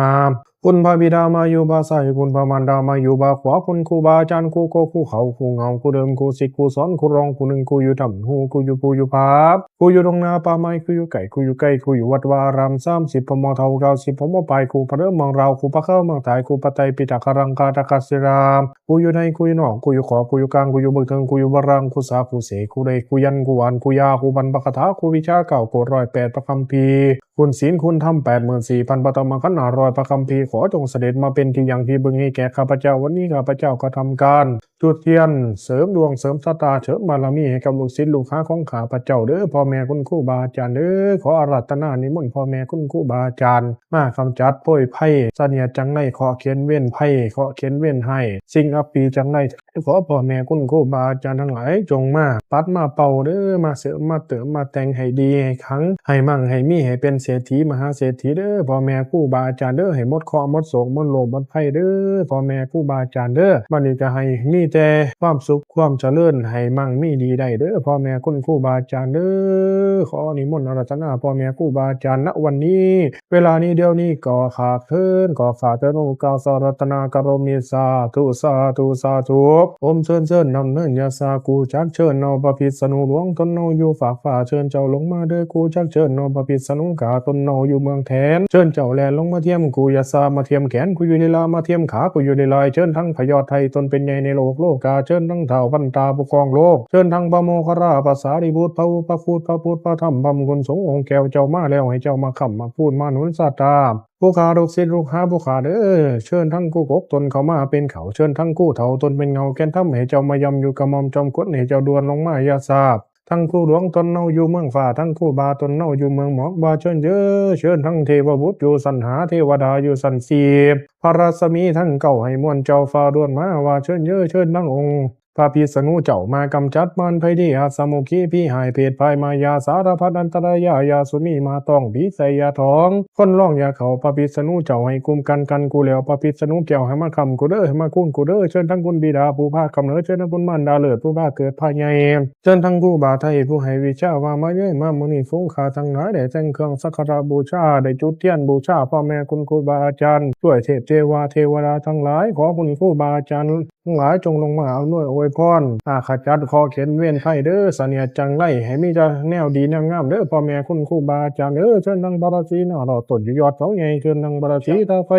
ຄຸນພະບິດາມາຢູ່ບ່າຊ້າຍ, ຄຸນພະມານດາມາຢູ່ບ່າຂວາ, ຄຸນຄູບາອາຈານ, ຄູໂກ, ຄູເຂົາ, ຄູເງົາ, ຄູເດີມ, ຄູສິດ, ຄູສອນ, ຄູຮອງ, ຄູໜຶ່ງ, ຄູຢູ່ຖ້ຳ, ຮູ້, ຄູຢູ່ພູຢູ່ຜາ, ຄູຢູ່ທົ່ງນາປ່າໄມ້, ຄູຢູ່ໃກ້, ຄູຢູ່ໃກ້, ຄູຢູ່ວັດວາອາຣາມ, ສາມສິບພໍ່ໝໍເຖົ້າ, ເກົ້າສິບພໍ່ໝໍປາຍ, ຄູພະເດີມເມືອງລາວ, ຄູພະຂາວເມືອງໃຕ້, ຄູພະໄຕປິຕະກະລັງກາຕະກະສິລາ, ຜູ້ຢູ່ໃນ, ຜູ້ຢູ່ນອກ, ຜູ້ຢູ່ຂອບ, ຜູ້ຢູ່ກາງ, ຜູ້ຢູ່ເບື້ອງເທິງ, ຜູ້ຢູ່ເບື້ອງລ່າງ, ຄູສາ, ຄູເສ, ຄູເລ, ຄູຢັນ, ຄູຫວານ, ຄູຢາ, ຄູບັນພະຄາຖາ, ຄູວິຊາເກົ້າ, ຄູຮ້ອຍແປດພະຄຳພີ, ຄູສິນ, ຄູທຳແປດໝື່ນສີ່ພັນພະທຳມະຂັນ, ຫ້າຮ້ອຍພະຄຳພີ, ຂໍຈົ່ງສະເດັດມາເປັນທີ່ຢັ້ງທີ່ເບິ່ງໃຫ້ແກ່ຂ້າພະເຈົ້າ. ວັນນີ້ຂ້າພະເຈົ້າກໍທຳການຈຸດທຽນເສີມດວງເສີມຊະຕາເສີມບາລະມີໃຫ້ກັບລູກສິດລູກຫາຂອງຂ້າພະເຈົ້າເດີ້ ພໍ່ແມ່ຄຸນຄູບາອາຈານເດີ້. ຂໍອາລາທະນານິມົນພໍ່ແມ່ຄຸນຄູບາອາຈານ ມາກຳຈັດໂພຍໄພ, ສະເໜຍດຈັງໄລ, ເຄາະເຂັນເວນໄພ, ເຄາະເຂັນເວນຮ້າຍ, ສິ່ງອັບປີຈັງໄລ, ຂໍພໍ່ແມ່ຄຸນຄູບາອາຈານທັງຫຼາຍຈົ່ງມາປັດມາເປົ່າເດີ້, ມາເສີມມາເຕີມມາແຕ່ງໃຫ້ດີໃຫ້ຄັງ, ໃຫ້ມັ່ງໃຫ້ມີ, ໃຫ້ເປັນເສດຖີມະຫາເສດຖີເດີ້ ພໍ່ແມ່ຄູບາອາຈານເດີ້, ໃຫ້ໝົດເຄາະໝົດໂສກໝົດໂລກໝົດໄພເດີ້ ພໍ່ແມ່ຄູບາອາຈານເດີ້. ບັດນີ້ກໍໃຫ້ມີແຕ່ຄວາມສຸກຄວາມຈະເລີນ, ໃຫ້ມັ່ງມີດີໄດ້ເດີ້ ພໍ່ແມ່ຄຸນຄູບາອາຈານເດີ້. ຂໍນິມົນອາລາທະນາພໍ່ແມ່ຄູບາອາຈານ ນະວັນນີ້ ເວລານີ້ດຽວນີ້ກໍຂ້າເທີ້ນ ກໍຂ້າເທີ້ນ ໂອກາສາລັດຕະນາກະໂຣມິ ສາທຸ ສາທຸ ສາທຸ. ໂອມເຊີນ ເຊີນນຳເນີນ ຢາສາ ກູຈັກເຊີນເອົາພະພິດສະນຸຫຼວງຕົນເອົາຢູ່ຟາກຟ້າ ເຊີນເຈົ້າລົງມາເດີ ກູຈັກເຊີນເອົາພະພິດສະນຸກາຕົນເອົາຢູ່ເມືອງແທນ ເຊີນເຈົ້າແລ່ນລົງມາທຽມກູ ຢາສາມາທຽມແຂນກູຢູ່ນີ້ລະ ມາທຽມຂາກູຢູ່ນີ້ລະ ເຊີນທັງພະຍອດໄທຕົນເປັນໃຫຍ່ໃນໂລກໂລກາ ເຊີນທັງທ້າວພັນຕາຜູ້ຄອງໂລກ ເຊີນທັງພະໂມກຄະລາ ພະສາລີບຸດ ພະອຸປະຄຸດ ພະພຸດ ພະທຳ ພະມຸນສົງ ອົງແກ້ວເຈົ້າມາແລ້ວ ໃຫ້ເຈົ້າມາຄ້ຳມາຄູນມາໜູນຊາຕາ ຜູ້ຂ້າລູກສິດລູກຫາຜູ້ຂ້າເດີ ເຊີນທັງກູກົກຕົນເຂົ້າມາເປັນເຂົ້າ ເຊີນທັງກູເຖົ້າຕົນເປັນເງົາແກ່ນທຳ ໃຫ້ເຈົ້າມາຢ້ຳຢູ່ກະໝ່ອມຈອມຂົນ ໃຫ້ເຈົ້າດ່ວນລົງມາຢ່າຊາບ ທັງຄູຫຼວງຕົນເອົາຢູ່ເມືອງຟ້າ ທັງຄູບາຕົນເອົາຢູ່ເມືອງໝອກ ວ່າເຊີນເດີ ເຊີນທັງເທວະບຸດຢູ່ຊັ້ນຫ້າ ເທວະດາຢູ່ຊັ້ນສີ່ ພະລັດສະໝີທັງເກົ້າ ໃຫ້ມວນເຈົ້າຟ້າດ່ວນມາ ວ່າເຊີນເດີ ເຊີນທັງອົງ ພະພິດສະນຸເຈົ້າມາກຳຈັດມານໄພເດ ອະສະມຸຂີ ຜີຮ້າຍເຜດພາຍມາຍາ ສາລະພັດອັນຕະລາຍ ຢາສຸມີມາຕ້ອງ ຜີໃສ່ຢາຖອງ ຄົນລອງຢາເຂົ້າ ພະພິດສະນຸເຈົ້າໃຫ້ກຸມກັນກັນກູແລ້ວ ພະພິດສະນຸແກ້ວໃຫ້ມາຄ້ຳກູເດີ ໃຫ້ມາຄູນກູເດີ ເຊີນທັງຄຸນບິດາຜູ້ພາກຳເນີດ ເຊີນທັງຄຸນມານດາເລີດຜູ້ພາເກີດພາໃຫຍ່ ເຊີນທັງຄູບາໄທຜູ້ໃຫ້ວິຊາວ່າມາເດີ ມາມື້ນີ້ຝູງຂ້າທັງຫຼາຍໄດ້ແຕ່ງເຄື່ອງສັກກາລະບູຊາ ໄດ້ຈຸດທຽນບູຊາພໍ່ແມ່ຄຸນຄູບາອາຈານ ຊ່ວຍເທບເທວາເທວະດາທັງຫຼາຍ ຂໍຄຸນຄູບາອາຈານ ທັງຫຼາຍຈົ່ງລົງມາອຳນວຍອວຍພອນ ອາ ຂະຈັດເຄາະເຂັນເວນໄພເດີ ສະເໜຍດຈັງໄລ ໃຫ້ມີແຕ່ແນວດີແນວງາມເດີ ພໍ່ແມ່ຄຸນຄູບາອາຈານເດີ ເຊີນທັງພະລາສີນາລອດ ຕົ້ນຢູ່ຍອດເສົາໃຫຍ່ ເຊີນທັງພະລາສີຕາໄຟ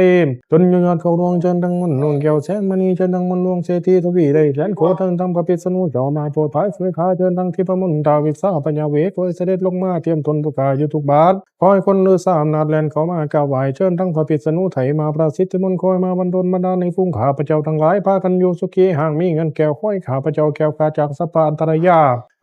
ຕົ້ນຢູ່ຍອດເຂົາຫຼວງ ເຊີນທັງມົນຫຼວງແກ້ວແສງມະນີ ເຊີນທັງມົນຫຼວງເສດຖີທະວີໄດ້ແສນໂກ ເຊີນທັງພະພິດສະນຸເຈົ້າມາໂປດພາຍຊ່ວຍຂ້າ ເຊີນທັງທິບພະມົນຕາວິຊາພະຍາເວກ ໂດຍສະເດັດລົງມາທຽມຕົນຜູ້ຂ້າຢູ່ທຸກບາດ ຂໍໃຫ້ຄົນລືຊາອຳນາດແລ່ນເຂົ້າມາກາບໄຫວ້ ເຊີນທັງພະພິດສະນຸໄທມາພະສິດທິມົນ ຂໍໃຫ້ມາບັນດົນບັນດານໃຫ້ຝູງຂ້າພະເຈົ້າທັງຫຼາຍ ພາກັນຢູ່ສຸຂີຮັ່ງມີເງິນແກ້ວ ຂໍໃຫ້ຂ້າພະເຈົ້າແຄ້ວຄາດຈາກສັບພະອັນຕະລາຍ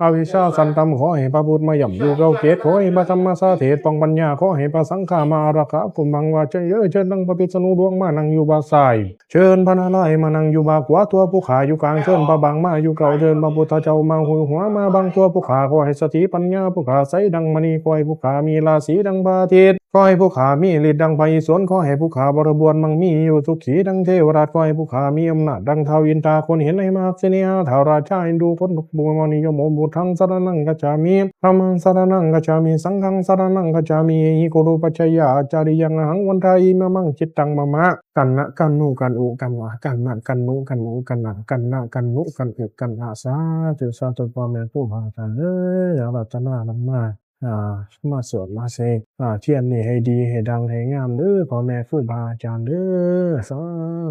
ອາວິຊາຊັ້ນຕ່ຳ ຂໍໃຫ້ພະພຸດມາຢ້ຳຢູ່ເກົ້າເກດ ຂໍໃຫ້ພະທຳມາສາເທດປ່ອງປັນຍາ ຂໍໃຫ້ພະສັງຄາມາອາລັກຂາຄຸ້ມບັງ ວ່າເຊີນເດີ ເຊີນທັງພະພິດສະນຸດວງມານັ່ງຢູ່ບ່າຊ້າຍ ເຊີນພະນາລາຍມານັ່ງຢູ່ບ່າຂວາ ຕົວະຜູ້ຂ້າຢູ່ກາງ ເຊີນພະບັງມາຢູ່ເກົ້າ ເຊີນພະພຸດທະເຈົ້າມາຫຸຍຫົວມາບັງ ຕົວະຜູ້ຂ້າ ຂໍໃຫ້ສະຕິປັນຍາຜູ້ຂ້າໃສດັ່ງມະນີ ຂໍໃຫ້ຜູ້ຂ້າມີລາສີດັ່ງພະອາທິດ ຂໍໃຫ້ຜູ້ຂ້າມີລິດດັ່ງພະອິດສວນ ຂໍໃຫ້ຜູ້ຂ້າບໍລິບວນມັ່ງມີຢູ່ສຸຂີດັ່ງເທວະລາດ ຂໍໃຫ້ຜູ້ຂ້າມີອຳນາດດັ່ງທ້າວອິນຕາ ຄົນເຫັນໃຫ້ມາຮັກສິເນຫາ ທ້າວລາຊາອິນດູ ຄົນຜູ້ມານິຍົມ ໂອ ພຸດທັງສະລະນັງກັດຈາມິ ທຳມັງສະລະນັງກັດຈາມິ ສັງຄັງສະລະນັງກັດຈາມິ ເອຫິ ກຸຣຸ ປັດຈະຍາ ອາຈາລິຍັງ ອະຫັງ ວັນທາມິ ມະມັງ ຈິດຕັງ ມະມະ ກັນນະ ກັນນຸ ກັນອຸ ກັນວາ ກັນນະ ກັນນຸ ກັນອຸ ກັນນະ ກັນນະ ກັນນຸ ກັນອຸ ກັນນະ ສາທຸ ສາທຸ ພໍ່ແມ່ຄູບາອາຈານເອີຍ ອາລາທະນານຳມາ ອ່າ ມາສວດມາເສກ ອ່າ ທຽນນີ້ໃຫ້ດີໃຫ້ດັງໃຫ້ງາມເດີ ພໍ່ແມ່ຄູບາອາຈານເດີ ສາ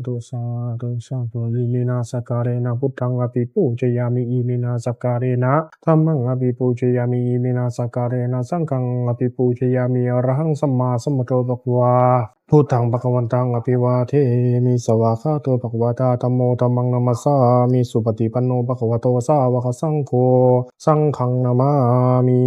ທຸ ສາທຸ ສາທຸ ອິມິນາສັກກາເຣນະ ພຸດທັງ ອະພິປູຈະຍາມິ ອິມິນາສັກກາເຣນະ ທຳມັງ ອະພິປູຈະຍາມິ ອິມິນາສັກກາເຣນະ ສັງຄັງ ອະພິປູຈະຍາມິ ອະລະຫັງ ສຳມາສຳພຸດໂທ ພະຄະວາ ພຸດທັງ ພະຄະວັນຕັງ ອະພິວາເທມິ ສະວາຄາໂຕ ພະຄະວະຕາ ທຳໂມ ທຳມັງ ນະມັດສສາມິ ສຸປະຕິປັນໂນ ພະຄະວະໂຕ ສາວະກະສັງໂຄ ສັງຄັງ ນະມາມິ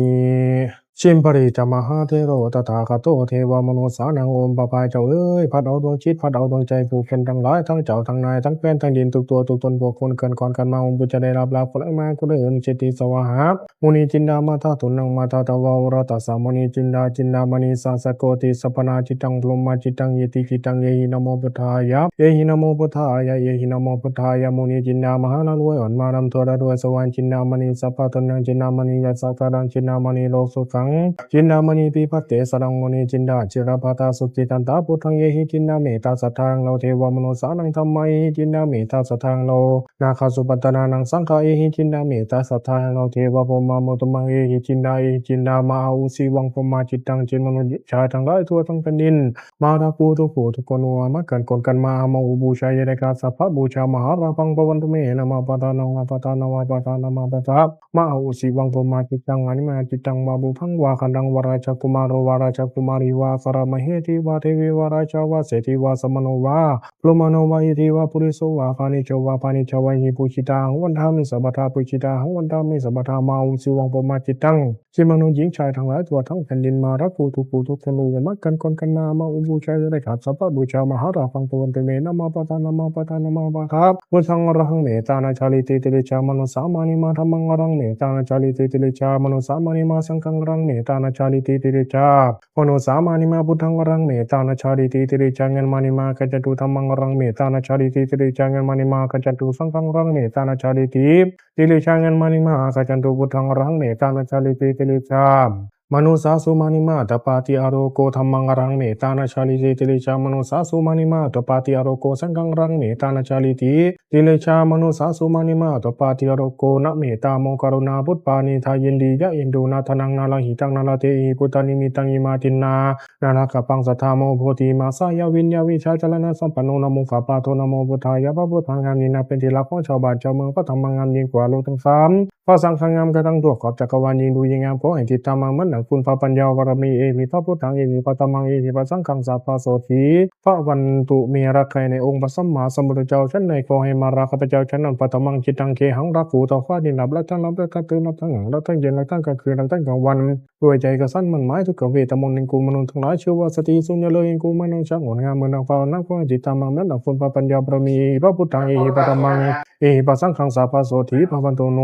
Shimbarī ca mahāthero tathāgato devamanussānaṃ. ໂອມພະພາຍເຈົ້າເອີຍ, ພັດເອົາດວງຈິດ, ພັດເອົາດວງໃຈຜູ້ຄົນທັງຫຼາຍ, ທັງເຈົ້າ, ທັງນາຍ, ທັງແຄວ້ນ, ທັງດິນ, ທຸກຕົວ, ທຸກຕົນ, ພວກຄົນເຄື່ອນຂອນກັນມາ, ໂອມຜູ້ຈະໄດ້ຮັບລາບ ຜູ້ໃດມາ, ຜູ້ໃດເອີ້ນ ເສດຖິສະວາຫະ. Municinda mata tuṇṇaṃ mata tvā uḷārassa municinda cindamānī sāsago tisabbaṃ jitaṃ brahmajitaṃ itihidaṃ. Ehi namo buddhāya, ehi namo buddhāya, ehi namo buddhāya. Municinda ມະຫາລາດລວຍ, ອ່ອນມາລຳຕົວລະລວຍ, ສະຫວັນຈິນດາມະນີ, ສັບພະຕຸນຍັງຈິນດາມະນີ, ຢາສະກາລັງຈິນດາມະນີ, ໂລສຸຂັງ Cindamani pipatesaraṃ municinda, chirapaddasukhitantā buddhaṃ ehi cindāmi. Tassataṃ no devamanussānaṃ dhammā ehi cindāmi, tassataṃ no nāgāsupaddalānaṃ saṅghā ehi cindāmi, tassataṃ no devabrahmāmuttamaṃ ehi cindā, ehi cindāma ahu sīvaṃ brahmajitaṃ. ຈິດມະນຸດຊາຍທັງຫຼາຍທົ່ວທັງແຜ່ນດິນ ມາລະກູທຸກຜູ້ທຸກຄົນ ອາມາກັນກົນກັນມາ ອາມາອຸບູຊາ ຢ່າໄດ້ຂາດສັບພະບູຊາ ມະຫາລາພັງພະວັນຕຸເມ ນະມະປະທານະ ວະປະທານະ ວະປະທານະ ມະປະທາ ມະອາຫຸສິວັງ ພຣມະຈິດຕັງ ອະນິມະຈິດຕັງ ວາບຸພັງ ວາຄັນດັງ ວາລາຊະກຸມາໂຣ ວາລາຊະກຸມາຣີ ວາອັຄຄະຣະມະເຫສີ ວາເທວີ ວາລາຊາ ວາເສດຖີ ວາສະມະໂນ ວາ ພຣມະໂນ ວາອິດຖິ ວາປຸລິໂສ ວາຄະນິໂຈ ວາພານິໂຈ ວາຫິປຸຊິຕາ ອະຫັງວັນທາມິ ສັບບະທາ ປຸຊິຕາ ອະຫັງວັນທາມິ ສັບບະທາ ມະອາຫຸສິວັງ ພຣມະຈິດຕັງ. ຊິມະນຸດຍິງຊາຍທັງຫຼາຍທົ່ວທັງແຜ່ນດິນ ມາລະກູທຸກຜູ້ທຸກຄົນ ອາມາກັນກົນກັນມາ ອາມາອຸບູຊາ ໄດ້ຂາດສັບພະບູຊາ ມະຫາລາພັງພະວັນຕຸເມ ນະມະປະທານະ ວະປະທານະ ມະຫາລາພັງ ບຸດທັງອະລະຫັງ ເມຕຕານະຈາລິຕິ ຕິລິດສາມະນຸດສາມານິມາ ທຳມັງອະລະຫັງ ເມຕຕານະຈາລິຕິ ຕິລິດສາມະນຸດສາມານິມາ ສັງຄັງອະລະຫັງ ເມຕຕານະຈາລິຕິ ຕິລິດສາມະນຸດສາມານິມາ ພຸດທັງອະລະຫັງ ເມຕຕານະຈາລິຕິ ຕິລິດສາຍັງມານິມາ ກັດຈັນຕຸ ທຳມັງອະລະຫັງ ເມຕຕານະຈາລິຕິ ຕິລິດສາຍັງມານິມາ ກັດຈັນຕຸ ສັງຄັງອະລະຫັງ ເມຕຕານະຈາລິຕິ ຕິລິດສາຍັງມານິມາ ກັດຈັນຕຸ ພຸດທັງອະລະຫັງ ເມຕຕານະຈາລິຕິ ຕິລິດສາມະນຸດສາສຸມານິມາ ອາຕາປາຕິອາໂລໂກ ທຳມັງອະລະຫັງ ເມຕຕານະຈາລິຕິ ຕິລິດສາມະນຸດສາສຸມານິມາ ອາຕາປາຕິອາໂລໂກ ສັງຄັງອະລະຫັງ ເມຕຕານະຈາລິຕິ ຕິລິດສາມະນຸດສາສຸມານິມາ ອາຕາປາຕິອາໂລໂກ ນະເມດຕາໂມກະລຸນາ ບຸດປານີທາຍິນດີ ຍະອິນດູນາທະນັງ ນາລະຫິຕັງ ນາລະເທຫິ ພຸດທານິມິດຕັງ ອິມາທິນນາ ນາລະກະປັງ ສັດທາໂມໂພທິ ມາສາຍາວິນຍາວິຊາຈະລະນະສຳປັນໂນ ນະໂມພະບາໂທ ນະໂມພຸດທາຍະ ພະພຸດທະງາມນີ້ນະ ເປັນທີ່ຮັກຂອງຊາວບ້ານຊາວເມືອງ ພະທຳມະງາມຍິ່ງກວ່າໂລກທັງສາມ ພະສັງຄະງາມກະທັງທົ່ວຂອບຈັກກະວານ ຍິ່ງດູຍິ່ງງາມ ຂໍໃຫ້ຈິດຕາມາເໝືອນດັ່ງຝຸ່ນພະປັນຍາບາລະມີ ເອຫິພະພຸດທັງ ເອຫິພະທຳມັງ ເອຫິພະສັງຄັງ ສາພາໂສທີ ພະວັນຕຸເມ ລັກໃຄ່ໃນອົງພະສຳມາສຳພຸດທະເຈົ້າ ຊັ້ນໃດຂໍໃຫ້ມາລັກຂ້າພະເຈົ້າຊັ້ນນັ້ນ ປະທຳມັງຈິດຕັງ ເຄຫັງ ລັກຮູ້ເທົ່າຟ້າດິນ ລັບ ລັກທັງລັບ ລັກທັງຕື່ນ ລັບທັງຫຍັງ ລັບທັງເຢັນ ລັບທັງກາງຄືນ ລັບທັງກາງວັນ ດ້ວຍໃຈກະສັນໝັ້ນໝາຍ ທຸກຂະເວທະມົນ ເຮັງກູມະນຸດທັງຫຼາຍ ຊື່ວ່າສະຕີສຸນຍະເລີ ເຮັງກູມະນຸດ ຈະງົດງາມເໝືອນນາງຟ້າ ນາງຟ້າຈິດຕາມາເໝືອນດັ່ງຝົນພະປັນຍາບາລະມີ ເອຫິພະພຸດທັງ ເອຫິພະທຳມັງ ເອຫິພະສັງຄັງ ສາພາໂສທີ ພະວັນຕຸໂນ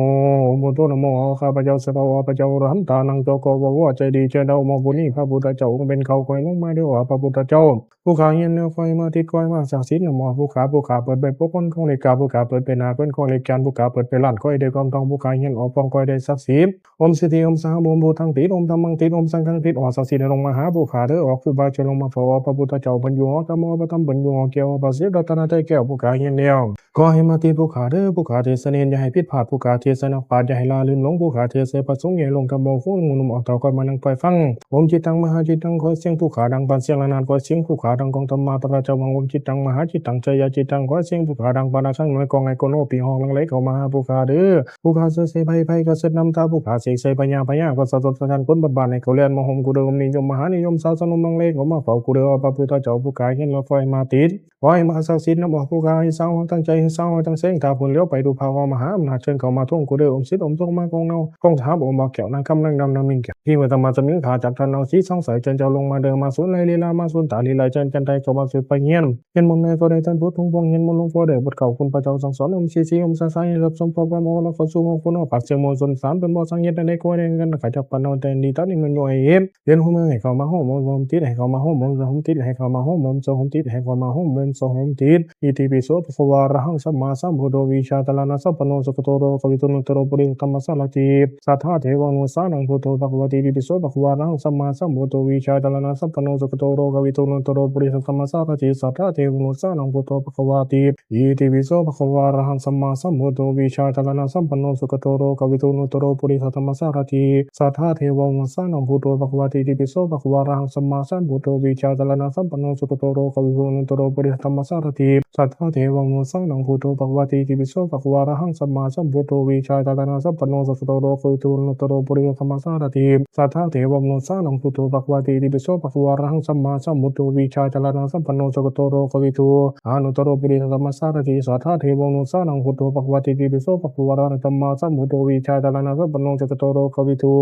ໂອໂມໂຕນະໂມ ຂໍຂ້າພະເຈົ້າ ສະເທົາ ອອກພະເຈົ້າ ອະລະຫັນຕານັງ ໂຈໂກ ວະວະ ໃຈດີ ໃຈເດົາ ໝໍບຸນີ ພະພຸດທະເຈົ້າ ອົງເປັນເຂົາ ຂ້ອຍລົງມາເດີ ອອກພະພຸດທະເຈົ້າ ຜູ້ຂ້າຮຽນແລ້ວ ຂ້ອຍມາຕິດ ຂ້ອຍມາສັກສິດນຳ ອອກຜູ້ຂ້າ ຜູ້ຂ້າເປີດໃບປົກ ຄົນຂອງເລກກາ ຜູ້ຂ້າເປີດເປັນໜ້າ ເປັນຂອງເລກຈັນ ຜູ້ຂ້າເປີດເປັນລ້ານ ຂ້ອຍໄດ້ຄວາມທອງ ຜູ້ຂ້າຮຽນອອກຟອງ ຂ້ອຍໄດ້ສັກສິດ ອົມສິດທິ ອົມສະຫະ ອົມພຸດທັງຕິດ ອົມທຳມັງຕິດ ອົມສັງຄັງຕິດ ອອກສັກສິດໃຫ້ລົງມາຫາຜູ້ຂ້າເດີ ອອກຄູບາເຈົ້າລົງມາເຝົ້າ ອອກພະພຸດທະເຈົ້າເພິ່ນຢູ່ ອອກທຳ ອອກພະທຳເພິ່ນຢູ່ ອອກແກ້ວ ອອກພະສິດ ລັດຕະນະໄຕແກ້ວ ຜູ້ຂ້າຮຽນແລ້ວ ຂໍໃຫ້ມາຕິດຜູ້ຂ້າເດີ ຜູ້ຂ້າເທດສະເນນ ຢ່າໃຫ້ຜິດພາດ ຜູ້ຂ້າເທດໃສ່ນັກປາດ ຢ່າໃຫ້ລະລືມຫຼົງ ຜູ້ຂ້າເທດໃສ່ພະສົງ ຢ່າໃຫ້ຫຼົງທຳ ເວົ້າຄົນໜຸ່ມອອກເທົ່າ ຂ້ອຍມານັ່ງປ່ອຍຟັງ ອົມຈິດຕັງມະຫາຈິດຕັງ ຂໍສຽງຜູ້ຂ້າດັງປານສຽງລະນາດ ຂໍສຽງຜູ້ຂ້າດັງກອງທຳມາ ພະເຈົ້າ ອົມຈິດຕັງມະຫາຈິດຕັງ ໄຊຍະຈິດຕັງ ຂໍສຽງຜູ້ຂ້າດັງປານລະຄັງ ໜ່ວຍກອງໄຮໂກໂນ ປີຮອງຫຼັ່ງໄຫຼເຂົ້າມາຫາຜູ້ຂ້າເດີ ຜູ້ຂ້າເສກໃສ່ໄພ ໄພກະເຊີດນຳທາ ຜູ້ຂ້າເສກໃສ່ພະຍາ ພະຍາກະເຊີດສົດສະທ້ານ ຄົນບ້ານໆໃຫ້ເຂົາແລ່ນມາໂຮມກູເດີ ອົມນິຍົມມະຫານິຍົມ ສາວສະໜຸມຫຼັ່ງໄຫຼເຂົ້າມາເຝົ້າກູເດີ ອອກພະພຸດທະເຈົ້າ ຜູ້ຂ້າຮຽນແລ້ວ ຂໍໃຫ້ມາຕິດ ຂໍໃຫ້ມະຫາສັກສິດນຳອອກຜູ້ຂ້າ ໃຫ້ສາງຮອງຕັ້ງໃຈ ໃຫ້ສາງຮອງຕັ້ງແສງ ຖ້າພຸ້ນຫຼຽວໄປດູພາວມະຫາອຳນາດ ເຊີນເຂົ້າມາທວງກູເດີ ອົມສິດອົມຊົງມາກອງເນົາ ກອງທະຫາບອົມບາກແກ້ວ ນາງຄຳນາງດຳ ນາງມິ່ງແກ້ວ ທີ່ເມືອງທຳມະຈະມີຂ້າຈັກທ່ານເອົາສີສອງໃສ ເຈີນເຈົ້າລົງມາເດີ ມາສູນໄລລີລາ ມາສູນຕາລີລາ ເຈີນຈັນໄທເຂົ້າມາສູ່ໄປຮຽນ ຮຽນມົນແມ່ກໍໄດ້ທ່ານພຸດທຸງພວງ ຮຽນມົນຫຼວງພໍ່ໄດ້ບົດເກົ່າ ຄຸນພະເຈົ້າສັ່ງສອນ ອົມສີສີ ອົມສາສາ ໃຫ້ຮັບສົມຄວາມອາມ ຂໍລະຂໍສູ່ ຂໍຄຸນເອົາປາກສຽງມົນສົນສານ ເປັນບໍ່ສັງເຫດໃດ ໃນກໍໄດ້ເງິນ ຂ້າຈັກປັນເອົາແຕ່ນດີ ຕານິເງິນຢູ່ໃຫ້ເຮັດ ເປັນຫົວເມືອງໃຫ້ເຂົ້າມາໂຮມໂຮມຕິດ ໃຫ້ເຂົ້າມາໂຮມໂຮມຕິດ ໃຫ້ເຂົ້າມາໂຮມໂຮມໂຮມຕິດ ໃຫ້ເຂົ້າມາໂຮມໂຮມໂຮມຕິດ ອິຕິປິໂສ ພະຄະວາ ອະຣະຫັງ ສຳມາສຳພຸດໂທ ວິຊາຈາລະນະສຳປັນໂນ ສຸກະໂຕ ໂລກະວິທູ ອະນຸດຕະໂຣ ປຸລິສະທຳມະສາລະຖິ ສັດທາເທວານຸສານັງ ພຸດໂທ ພະຄະວາຕິ ອິຕິປິໂສ ພະຄະວາ ອະຣະຫັງ ສຳມາສຳພຸດໂທ ວິຊາຈາລະນະສຳປັນໂນ ສຸກະໂຕ ໂລກະວິທູ ອະນຸດຕະໂຣ ປຸລິສະທຳມະສາລະຖິ ສັດທາເທວານຸສານັງ ພຸດໂທ ພະຄະວາຕິ ອິຕິປິໂສ ພະຄະວາ ອະຣະຫັງ ສຳມາສຳພຸດໂທ ວິຊາຈາລະນະສຳປັນໂນ ສຸກະໂຕ ໂລກະວິທູ ອະນຸດຕະໂຣ ປຸລິສະທຳມະສາລະຖິ ສັດທາເທວານຸສານັງ ພຸດໂທ ພະຄະວາຕິ ອິຕິປິໂສ ພະຄະວາ ອະຣະຫັງ ສຳມາສຳພຸດໂທ ວິຊາຈາລະນະສຳປັນໂນ ສຸກະໂຕ ໂລກະວິທູ ອະນຸດຕະໂຣ ປຸລິສະທຳມະສາລະຖິ ສັດທາເທວານຸສານັງ ພຸດໂທ ພະຄະວາຕິ ອິຕິປິໂສ ພະຄະວາ ອະຣະຫັງ ສຳມາສຳພຸດໂທ ວິຊາຈາລະນະສຳປັນໂນ ສຸກະໂຕ ໂລກະວິທູ ອະນຸດຕະໂຣ ປຸລິສະທຳມະສາລະຖິ ສັດທາເທວານຸສານັງ ພຸດໂທ ພະຄະວາຕິ ອິຕິປິໂສ ພະຄະວາ ອະຣະຫັງ ສຳມາສຳພຸດໂທ ວິຊາຈາລະນະສຳປັນໂນ ສຸກະໂຕ ໂລກະວິທູ ອະນຸດຕະໂຣ ປຸລິສະທຳມະສາລະຖິ ສັດທາເທວານຸສານັງ ພຸດໂທ ພະຄະວາຕິ ອິຕິປິໂສ ພະຄະວາ ອະຣະຫັງ ສຳມາສຳພຸດໂທ ວິຊາຈາລະນະສຳປັນໂນ ສຸກະໂຕ ໂລກະວິທູ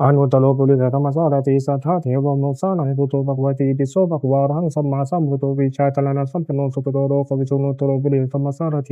ອະນຸດຕະໂລ ປຸລິສະທຳມະສາລະຖິ ສັດຖາເທວະມະນຸດສານັງ ພຸດໂທ ພະຄະວາຕິ ອິຕິໂສ ພະຄະວາ ອະຣະຫັງ ສຳມາສຳພຸດໂທ ວິຊາຈາລະນະສຳປັນໂນ ສຸກະໂຕ ໂລກະວິທູ ອະນຸດຕະໂລ ປຸລິສະທຳມະສາລະຖິ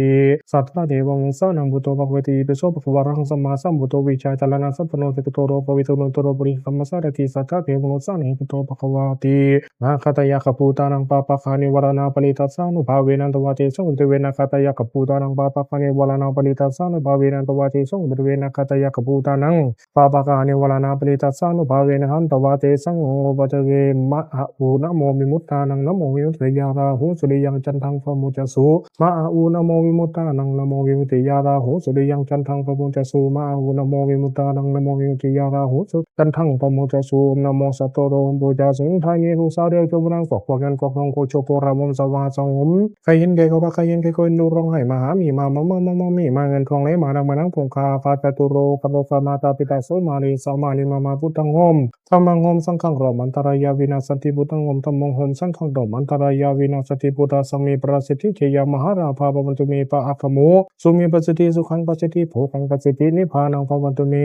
ສັດຖາເທວະມະນຸດສານັງ ພຸດໂທ ພະຄະວາຕິ ອິຕິໂສ ພະຄະວາ ອະຣະຫັງ ສຳມາສຳພຸດໂທ ວິຊາຈາລະນະສຳປັນໂນ ສຸກະໂຕ ໂລກະວິທູ ອະນຸດຕະໂລ ປຸລິສະທຳມະສາລະຖິ ສັດຖາເທວະມະນຸດສານັງ ພຸດໂທ ພະຄະວາຕິ ນາຄະຕະຍະຂະພູຕານັງ ປາປະຄານິວາລະນາ ປະລິທັດສານຸພາເວນະ ອັນຕະວາເຕສັງ ອຸປະເທເວນາຄະຕະຍະຂະພູຕານັງ ປາປະຄານິວາລະນາ ປະລິທັດສານຸພາເວນະ ອັນຕະວາເຕສັງ ອຸປະເທເວນາຄະຕະຍະຂະພູຕານັງ ປາປະຄານິວາລະນາ ປະລິທັດສານຸພາເວນະ ຫັນຕະວາເຕສັງ ອຸປະເທເວ ມະອະອຸ ນະໂມວິມຸດຕານັງ ນະໂມວິມຸດຕິຍາ ລາຫູສຸລິຍັງ ຈັນທັງ ປະມຸດຈະສຸ ມະອະອຸ ນະໂມວິມຸດຕານັງ ນະໂມວິມຸດຕິຍາ ລາຫູສຸລິຍັງ ຈັນທັງ ປະມຸດຈະສຸ ມະອະອຸ ນະໂມວິມຸດຕານັງ ນະໂມວິມຸດຕິຍາ ລາຫູສຸ ຈັນທັງ ປະມຸດຈະສຸ ນະໂມສັດໂຕ ໂຕໂຫ ປຸດຈາສຸ ທາຍເມ ພູຊາເດວ ເຈົ້າພະນັງ ພວກພວກເງິນ ພວກທອງ ໂຄໂຊ ໂຄຣາວົງສະວາສະຫົມ ໃຄເຫັນແກ່ເຂົາ ພາກໃຄເຫັນແກ່ຄົນ ດູຮ້ອງໄຫ້ມະຫາມີ ມາມາມາມາມີ ມາເງິນທອງໄຫຼມາ ດັງມານາງຄົງຄາ ພາຈະຕຸໂຣ ຄະໂລ ຄະມາຕາ ປິຕາ ໂສມາລີ ສາມາລີ ມາມາ ພຸດທັງໂຫມ ທຳມັງໂຫມ ສັງຄັງໂຫມ ອັນຕະຣາຍາວິນາສັນຕິ ພຸດທັງໂຫມ ທຳມັງໂຫມ ສັງຄັງໂຫມ ອັນຕະຣາຍາວິນາສັນຕິ ພຸດທະສັງ ມີປະສິດທິ ເຈຍະ ມະຫາລາພາ ພະວັນຕຸເມ ປະອາຄະໂມ ສຸມີປະສິດທິ ສຸຂັງປະສິດທິ ໂພຄັງປະສິດທິ ນິບພານັງ ພະວັນຕຸເມ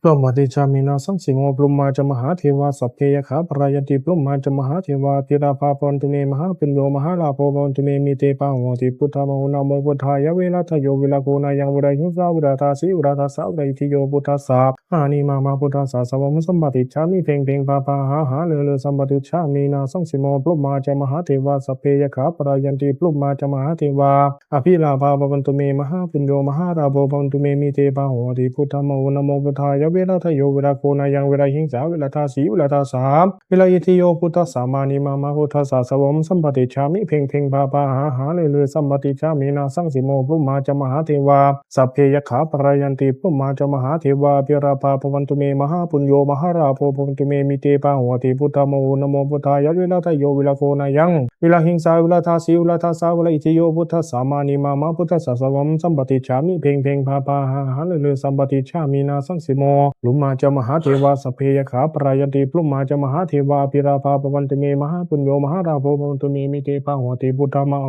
ບຣມມະຕິຈາມິ ນາສັງສີໂມ ບຣມມາຈະ ມະຫາເທວາ ສັບເພ ຍັກຂາ ປະລາຍັນຕິ ບຣມມາຈະ ມະຫາເທວາ ອະພິລາພາ ພະວັນຕຸເມ ມະຫາປຸນໂຍ ມະຫາລາໂພ ພະວັນຕຸເມ ມິເຕ ປາໂຫຕິ ພຸດທະມະໂຫ ນະໂມພຸດທາຍະ ວິລະທະໂຍ ວິລະໂຄນາຍັງ ວິລະຫິງສາ ວິລະທາສີ ວິລະທາສາ ວິລະອິດທິໂຍ ພຸດທະສະ ມານິ ມາມະ ພຸດທະສະ ສະວາ ສຳປະຕິດຈາມິ ເພັງເພັງ ພາພາ ຫາຫາ ເລີເລີ ສຳປະຕິດຈາມິ ນາສັງສີໂມ ບຣມມາຈະ ມະຫາເທວາ ສັບເພ ຍັກຂາ ປະລາຍັນຕິ ບຣມມາຈະ ມະຫາເທວາ ອະພິລາພາ ພະວັນຕຸເມ ມະຫາປຸນໂຍ ມະຫາລາໂພ ພະວັນຕຸເມ ມິເຕ ປາໂຫຕິ ພຸດທະມະໂຫ ນະໂມພຸດທາຍະ ວິລະທະໂຍ ວິລະໂຄນາຍັງ ວິລະຫິງສາ ວິລະທາສີ ວິລະທາສາ ວິລະອິດທິໂຍ ພຸດທະສະ ມານິ ມາມະ ພຸດທະສະ ສະວາ ສຳປະຕິດຈາມິ ເພັງເພັງ ພາພາ ຫາຫາ ເລີເລີ ສຳປະຕິດຈາມິ ນາສັງສີໂມ ບຣມມາຈະ ມະຫາເທວາ ສັບເພ ຍັກຂາ ປະລາຍັນຕິ ບຣມມາຈະ ມະຫາເທວາ ອະພິລາພາ ພະວັນຕຸເມ ມະຫາປຸນໂຍ ມະຫາລາໂພ ພະວັນຕຸເມ ມິເຕ ປາໂຫຕິ ພຸດທະມະໂຫ ນະໂມພຸດທາຍະ ວິລະທະໂຍ ວິລະໂຄນາຍັງ ວິລະຫິງສາ ວິລະທາສີ ວິລະທາສາ ວິລະອິດທິໂຍ ພຸດທະສະ ມານິ ມາມະ ພຸດທະສະ ສະວາ ສຳປະຕິດຈາມິ ເພັງເພັງ ພາພາ ຫາຫາ ເລີເລີ ສຳປະຕິດຈາມິ ນາສັງສີໂມ ບຣມມາຈະ ມະຫາເທວາ ສັບເພ ຍັກຂາ ປະລາຍັນຕິ ບຣມມາຈະ ມະຫາເທວາ ອະພິລາພາ ພະວັນຕຸເມ ມະຫາປຸນໂຍ ມະຫາລາໂພ ພະວັນຕຸເມ ມິເຕ ປາໂຫຕິ ພຸດທະມະໂຫ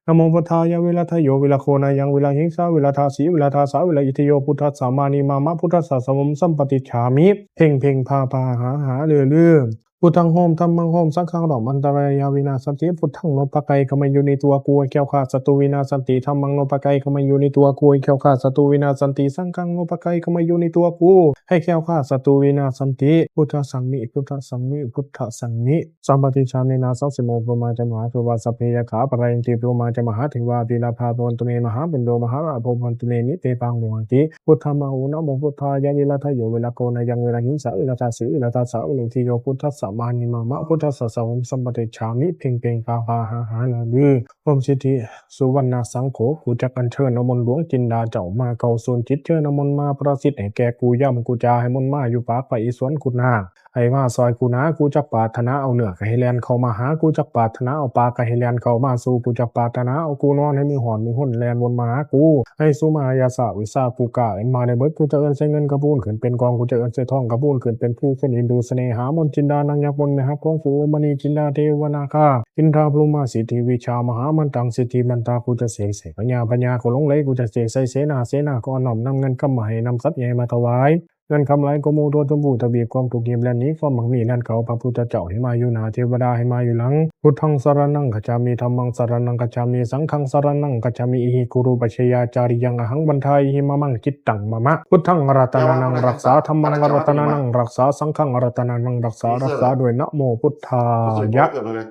ນະໂມພຸດທາຍະ ວິລະທະໂຍ ວິລະໂຄນາຍັງ ວິລະຫິງສາ ວິລະທາສີ ວິລະທາສາ ວິລະອິດທິໂຍ ພຸດທະສະ ມານິ ມາມະ ພຸດທະສະ ສະວາ ສຳປະຕິດຈາມິ ເພັງເພັງ ພາພາ ຫາຫາ ເລີເລີ ພຸດທັງໂຫມ ທຳມັງໂຫມ ສັງຄັງໂຫມ ອັນຕະຣາຍາວິນາສັນຕິ ພຸດທັງໂນປະໄກກະມະຍຸນິຕົວະກູ ໃຫ້ແຄ້ວຄາດສັດຕູວິນາສັນຕິ ທຳມັງໂນປະໄກກະມະຍຸນິຕົວະກູ ໃຫ້ແຄ້ວຄາດສັດຕູວິນາສັນຕິ ສັງຄັງໂນປະໄກກະມະຍຸນິຕົວະກູ ໃຫ້ແຄ້ວຄາດສັດຕູວິນາສັນຕິ ພຸດທະສັງມິ ພຸດທະສັງມິ ພຸດທະສັງມິ ສຳປະຕິດຈາມິ ນາສັງສີໂມ ບຣມມາຈະ ມະຫາເທວາ ສັບເພ ຍັກຂາ ປະລາຍັນຕິ ບຣມມາຈະ ມະຫາເທວາ ອະພິລາພາ ພະວັນຕຸເມ ມະຫາປຸນໂຍ ມະຫາລາໂພ ພະວັນຕຸເມ ມິເຕ ປາໂຫຕິ ພຸດທະມະໂຫ ນະໂມພຸດທາຍະ ວິລະທະໂຍ ວິລະໂຄນາຍັງ ວິລະຫິງສາ ວິລະທາສີ ວິລະທາສາ ວິລະອິດທິໂຍ ພຸດທະສະ ມານິ ມາມະ ພຸດທະສະ ສະວາ ສຳປະຕິດຈາມິ ເພັງເພັງ ພາພາ ຫາຫາ ເລີເລີ ໂອມສິດທິ ສຸວັນນະສັງໂຄ ກູຈັກອັນເຊີນເອົາມົນຫຼວງຈິນດາເຈົ້າມາເຂົ້າສູນຈິດ ເຊີນເອົາມົນມາປະສິດໃຫ້ແກ່ກູ ຢາມກູຈາໃຫ້ມົນມາຢູ່ປາກພະອິດສວນຄຸນນາ ໃຫ້ມາຊ່ອຍກູນາ ກູຈັກປາດຖະໜາເອົາເນື້ອ ໃຫ້ແລ່ນເຂົ້າມາຫາ ກູຈັກປາດຖະໜາເອົາປາກ ໃຫ້ແລ່ນເຂົ້າມາສູ່ ກູຈັກປາດຖະໜາເອົາກູນອນ ໃຫ້ມືຮ້ອນມືຮົນແລ່ນວົນມາຫາກູ ໃຫ້ສຸມາຍາສາວິຊາກູກາເອີ້ນມາໄດ້ເບິດ ກູຈະເອີ້ນໃສ່ເງິນກະພູນຂຶ້ນເປັນກອງ ກູຈະເອີ້ນໃສ່ທອງກະພູນຂຶ້ນເປັນພູ ຄົນອິນດູສະເໜຫາ ມົນຈິນດານາງຍັກມົນແມ່ຮັກຂອງກູ ມະນີຈິນດາເທວະນາຄາ ອິນທາ ພຣມມາ ສິດທິວິຊາ ມະຫາມັນຕັງ ສິດທິມັນຕາ ກູຈະເສກໃສ່ພະຍາ ພະຍາກໍຫຼົງໄຫຼ ກູຈະເສກໃສ່ເສນາ ເສນາກໍນ້ອມນຳເງິນຄຳມາໃຫ້ ນຳສັດໃຫຍ່ມາຖວາຍ ເງິນຄຳຫຼາຍກວ່າໝູ່ທົ່ວຊົມພູທະວີບ ຄວາມທຸກຫິບແລ່ນໜີ ຄວາມໝັ້ງມີແລ່ນເຂົ້າ ພະພຸດທະເຈົ້າໃຫ້ມາຢູ່ໜ້າ ເທວະດາໃຫ້ມາຢູ່ຫຼັງ ພຸດທັງສະຣະນັງກັດຈາມິ ທຳມັງສະຣະນັງກັດຈາມິ ສັງຄັງສະຣະນັງກັດຈາມິ ອີຫິ ກຸຣູປະຊະຍາຈາຣິຍັງ ອະຫັງວັນທາອີຫິ ມະມັງຈິດຕັງ ມະມະ ພຸດທັງລັດຕະນານັງຮັກສາ ທຳມັງລັດຕະນານັງຮັກສາ ສັງຄັງລັດຕະນານັງຮັກສາ ຮັກສາດ້ວຍ ນະໂມພຸດທາຍະ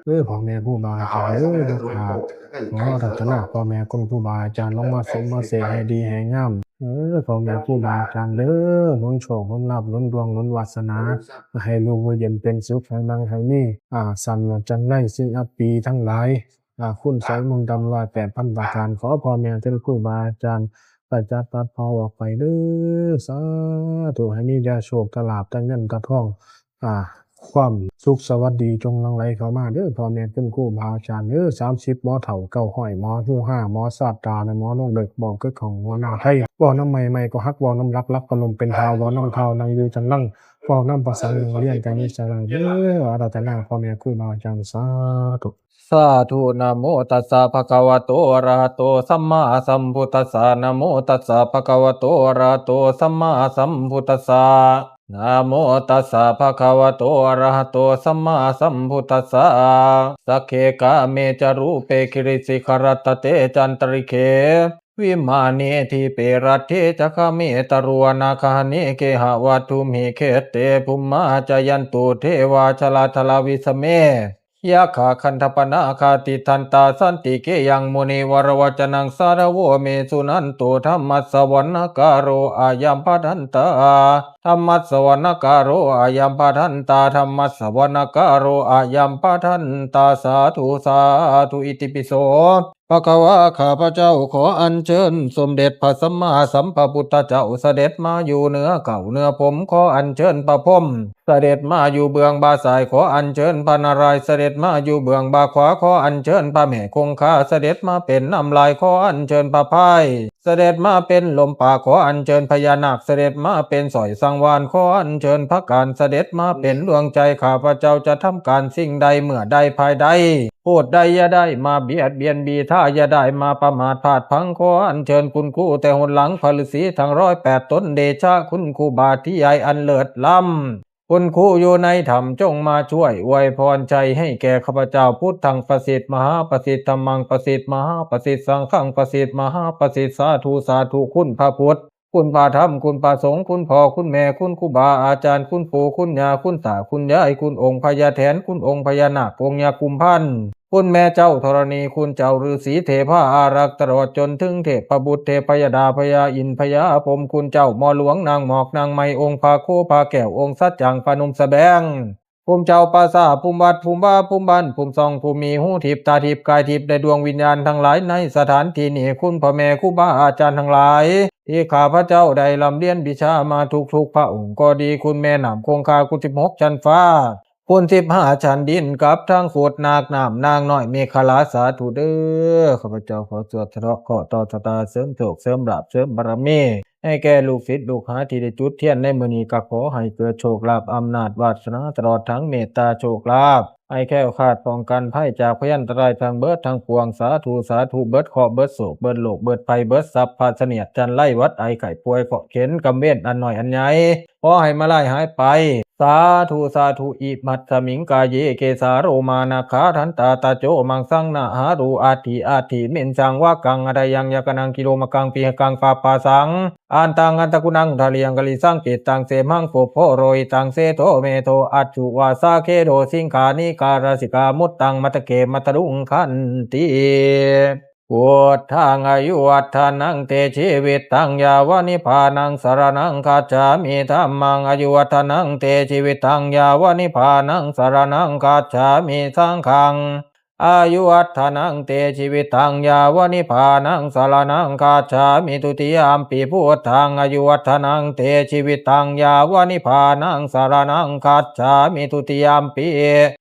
ເອີ ພໍ່ແມ່ຄູບາອາຈານເອີ ຂໍລັດຕະນາພໍ່ແມ່ຄຸນຄູບາອາຈານ ລົງມາສົມມາເສກໃຫ້ດີໃຫ້ງາມ ເອີ ພໍ່ແມ່ຄູບາອາຈານເດີ ໜູນໂຊກ ໜູນລາບ ໜູນດວງ ໜູນວາສະໜາ ໃຫ້ຢູ່ເຢັນເປັນສຸກ ໃຫ້ຮັ່ງໃຫ້ມີ ອາ ສັນຈັນໄລ ສິລະປີທັງຫຼາຍ ອາ ຄຸນໄຊມົນດຳ ຮ້ອຍແປດພັນປະການ ຂໍພໍ່ແມ່ເປັນຄູບາອາຈານ ປະຈັກປັດເປົ່າອອກໄປເດີ ສາທຸ ໃຫ້ມີແຕ່ໂຊກແຕ່ລາບ ແຕ່ເງິນແຕ່ທອງ ອາ ຄວາມສຸກສະຫວັດດີຈົ່ງຫຼັ່ງໄຫຼເຂົ້າມາເດີ ພໍ່ແມ່ເປັນຄູບາອາຈານເດີ ສາມສິບໝໍເຖົ້າ ເກົ້າຮ້ອຍໝໍ ຮູ້ຮາ ໝໍຊາດຕາ ແລະ ໝໍລົງເລິກ ໝໍເກີກຂອງຫົວໜ້າໄທ ເວົ້ານຳໃໝ່ ໃໝ່ກໍຮັກ ເວົ້ານຳຫຼັກ ຫຼັກກໍລົ້ມເປັນທ້າວ ເວົ້ານຳທ້າວ ນັ່ງຢູ່ຈັນລັງ ເວົ້ານຳປະສັງ ນັ່ງຮຽນກັນຢູ່ສະລັງເດີ ອາລາທະນາພໍ່ແມ່ຄູບາອາຈານ ສາທຸ ສາທຸ ນະໂມຕັດສະ ພະຄະວະໂຕ ອະລະຫະໂຕ ສຳມາສຳພຸດທັດສະ ນະໂມຕັດສະ ພະຄະວະໂຕ ອະລະຫະໂຕ ສຳມາສຳພຸດທັດສະ ນະໂມຕັດສະ ພະຄະວະໂຕ ອະລະຫະໂຕ ສຳມາສຳພຸດທັດສະ ສັກເຂ ກາເມ ຈະ ຮູເປ ກິຣິສິຂະລັດຕະເຕ ຈັນຕະລິເຂ ວິມາເນ ດີເປ ລັດເທ ຈະ ຄະເມ ຕະລຸວະນາຄະຫະເນ ເກຫະວັດຖຸມຫິ ເຂດເຕ ພູມມາ ຈະຍັນຕຸ ເທວາ ຈະລາທະລາ ວິສະເມ ຍັກຂາ ຄັນທະປະນາຄາ ຕິດທັນຕາ ສັນຕິເກ ຍັງ ມຸນີ ວະລະວັດຈະນັງ ສາທະໂວ ເມ ສຸນັນຕຸ ທຳມັດສະວະນະກາໂລ ອາຍັມ ພະທັນຕາ ທຳມັດສະວະນະກາໂລ ອາຍັມ ພະທັນຕາ ທຳມັດສະວະນະກາໂລ ອາຍັມ ພະທັນຕາ ສາທຸ ສາທຸ ອິຕິປິໂສ ພະຄະວາ ຂ້າພະເຈົ້າຂໍອັນເຊີນສົມເດັດພະສຳມາສຳພະພຸດທະເຈົ້າ ສະເດັດມາຢູ່ເໜືອເກົ້າເໜືອພົມ ຂໍອັນເຊີນພະພົມ ສະເດັດມາຢູ່ເບື້ອງບ່າຊ້າຍ ຂໍອັນເຊີນພະນາລາຍ ສະເດັດມາຢູ່ເບື້ອງບ່າຂວາ ຂໍອັນເຊີນພະແມ່ຄົງຄາ ສະເດັດມາເປັນນ້ຳລາຍ ຂໍອັນເຊີນພະພາຍ ສະເດັດມາເປັນລົມປາກ ຂໍອັນເຊີນພະຍານາກ ສະເດັດມາເປັນສ້ອຍສັງວານ ຂໍອັນເຊີນພະການ ສະເດັດມາເປັນດວງໃຈ ຂ້າພະເຈົ້າຈະທຳການສິ່ງໃດເມື່ອໃດພາຍໃດ ຜູ້ໃດຢ່າໄດ້ມາບຽດບຽນບີທາ ຢ່າໄດ້ມາປະມາດພາດພັງ ຂໍອັນເຊີນຄຸນຄູແຕ່ຫົນຫຼັງ ພະລືສີທັງຮ້ອຍແປດຕົນ ເດຊະຄຸນຄູບາທີ່ໃຫຍ່ອັນເລີດລ້ຳ ຄຸນຄູຢູ່ໃນຖ້ຳ ຈົ່ງມາຊ່ວຍອວຍພອນໄຊໃຫ້ແກ່ຂ້າພະເຈົ້າ ພຸດທັງປະສິດ ມະຫາປະສິດ ທຳມັງປະສິດ ມະຫາປະສິດ ສັງຄັງປະສິດ ມະຫາປະສິດ ສາທຸ ສາທຸ ຄຸນພະພຸດ ຄຸນພະທຳ ຄຸນພະສົງ ຄຸນພໍ່ ຄຸນແມ່ ຄຸນຄູບາອາຈານ ຄຸນປູ່ ຄຸນຍ່າ ຄຸນຕາ ຄຸນຍາຍ ຄຸນອົງພະຍາແຖນ ຄຸນອົງພະຍານາກ ອົງຍາກຸມພັນ ຄຸນແມ່ເຈົ້າທໍລະນີ ຄຸນເຈົ້າລືສີ ເທພາອາລັກ ຕະຫຼອດຈົນເຖິງເທບພະບຸດ ເທພະຍະດາ ພະຍາອິນ ພະຍາພົມ ຄຸນເຈົ້າໝໍຫຼວງ ນາງໝອກ ນາງໄມ້ ອົງພະໂຄພະແກ້ວ ອົງສັດຈັງ ພະນົມສະແບງ ພູມເຈົ້າປ່າຊ້າ ພູມວັດ ພູມວາ ພູມບ້ານ ພູມຊ່ອງ ພູມມີຫູທິບ ຕາທິບ ກາຍທິບ ແລະ ດວງວິນຍານທັງຫຼາຍໃນສະຖານທີ່ນີ້ ຄຸນພໍ່ແມ່ຄູບາອາຈານທັງຫຼາຍ ທີ່ຂ້າພະເຈົ້າໄດ້ລ່ຳລຽນວິຊາມາທຸກໆພະອົງກໍດີ ຄຸນແມ່ນ້ຳຄົງຄາ ຄຸນສິບຫົກຊັ້ນຟ້າ ພຸ້ນສິບຫ້າຊັ້ນດິນ ກັບທັງໂຄດນາກນ້ຳນາງນ້ອຍເມຂະລາ ສາທຸເດີ້. ຂ້າພະເຈົ້າຂໍສວດສະເດາະເຄາະຕໍ່ຊະຕາ ເສີມໂຊກເສີມລາບເສີມບາລະມີ ໃຫ້ແກ່ລູກສິດລູກຫາທີ່ໄດ້ຈຸດທຽນໃນມື້ນີ້ ກໍຂໍໃຫ້ເກີດໂຊກລາບອຳນາດວາສະໜາ ຕະຫຼອດທັງເມດຕາໂຊກລາບ ໃຫ້ແຄ້ວຄາດປ້ອງກັນໄພຈາກພະຍັນຕະລາຍທັງເບິດທັງປວງ ສາທຸ ສາທຸ ເບິດເຄາະເບິດໂສກເບິດໂລກເບິດໄພເບິດສັບພະສະເໜຽດຈັນໄລຫວັດໄອໄຂ້ປ່ວຍເຄາະເຂັນກຳເວນອັນນ້ອຍອັນໃຫຍ່ ຂໍໃຫ້ມາລາຍຫາຍໄປ ສາທຸ ສາທຸ ອິມັດສະມິງກາເຍ ເກສາໂລມາ ນະຂາ ທັນຕາ ຕະໂຈ ມັງສັງ ນະຫາຣູ ອັດຖິ ອັດຖິ ເມັນສັງ ວັກກັງ ອະດາຍັງ ຍະກະນັງ ກິໂລມະກັງ ປິຫະກັງ ປາປາສັງ ອັນຕັງ ອັນຕະກຸນັງ ທະລິຍັງ ກະລິສັງ ປິດຕັງ ເສມຫັງ ໂປໂພ ໂລຫິຕັງ ເສໂທ ເມໂທ ອັດຊຸ ວາສາ ເຄໂດ ສິງຂາ ນິກາ ລະສິກາ ມຸດຕັງ ມັດຕະເກ ມັດຕະລຸງ ຂັນຕິ ພຸດທັງ ອາຍຸວັດທະນັງ ເຕ ຊີວິດຕັງ ຍາວະ ນິບພານັງ ສະລະນັງ ຄັດສາມິ ທຳມັງ ອາຍຸວັດທະນັງ ເຕ ຊີວິດຕັງ ຍາວະ ນິບພານັງ ສະລະນັງ ຄັດສາມິ ສັງຄັງ ອາຍຸວັດທະນັງ ເຕ ຊີວິດຕັງ ຍາວະ ນິບພານັງ ສະລະນັງ ຄັດສາມິ ທຸຕິຍຳປິ ພຸດທັງ ອາຍຸວັດທະນັງ ເຕ ຊີວິດຕັງ ຍາວະ ນິບພານັງ ສະລະນັງ ຄັດສາມິ ທຸຕິຍຳປິ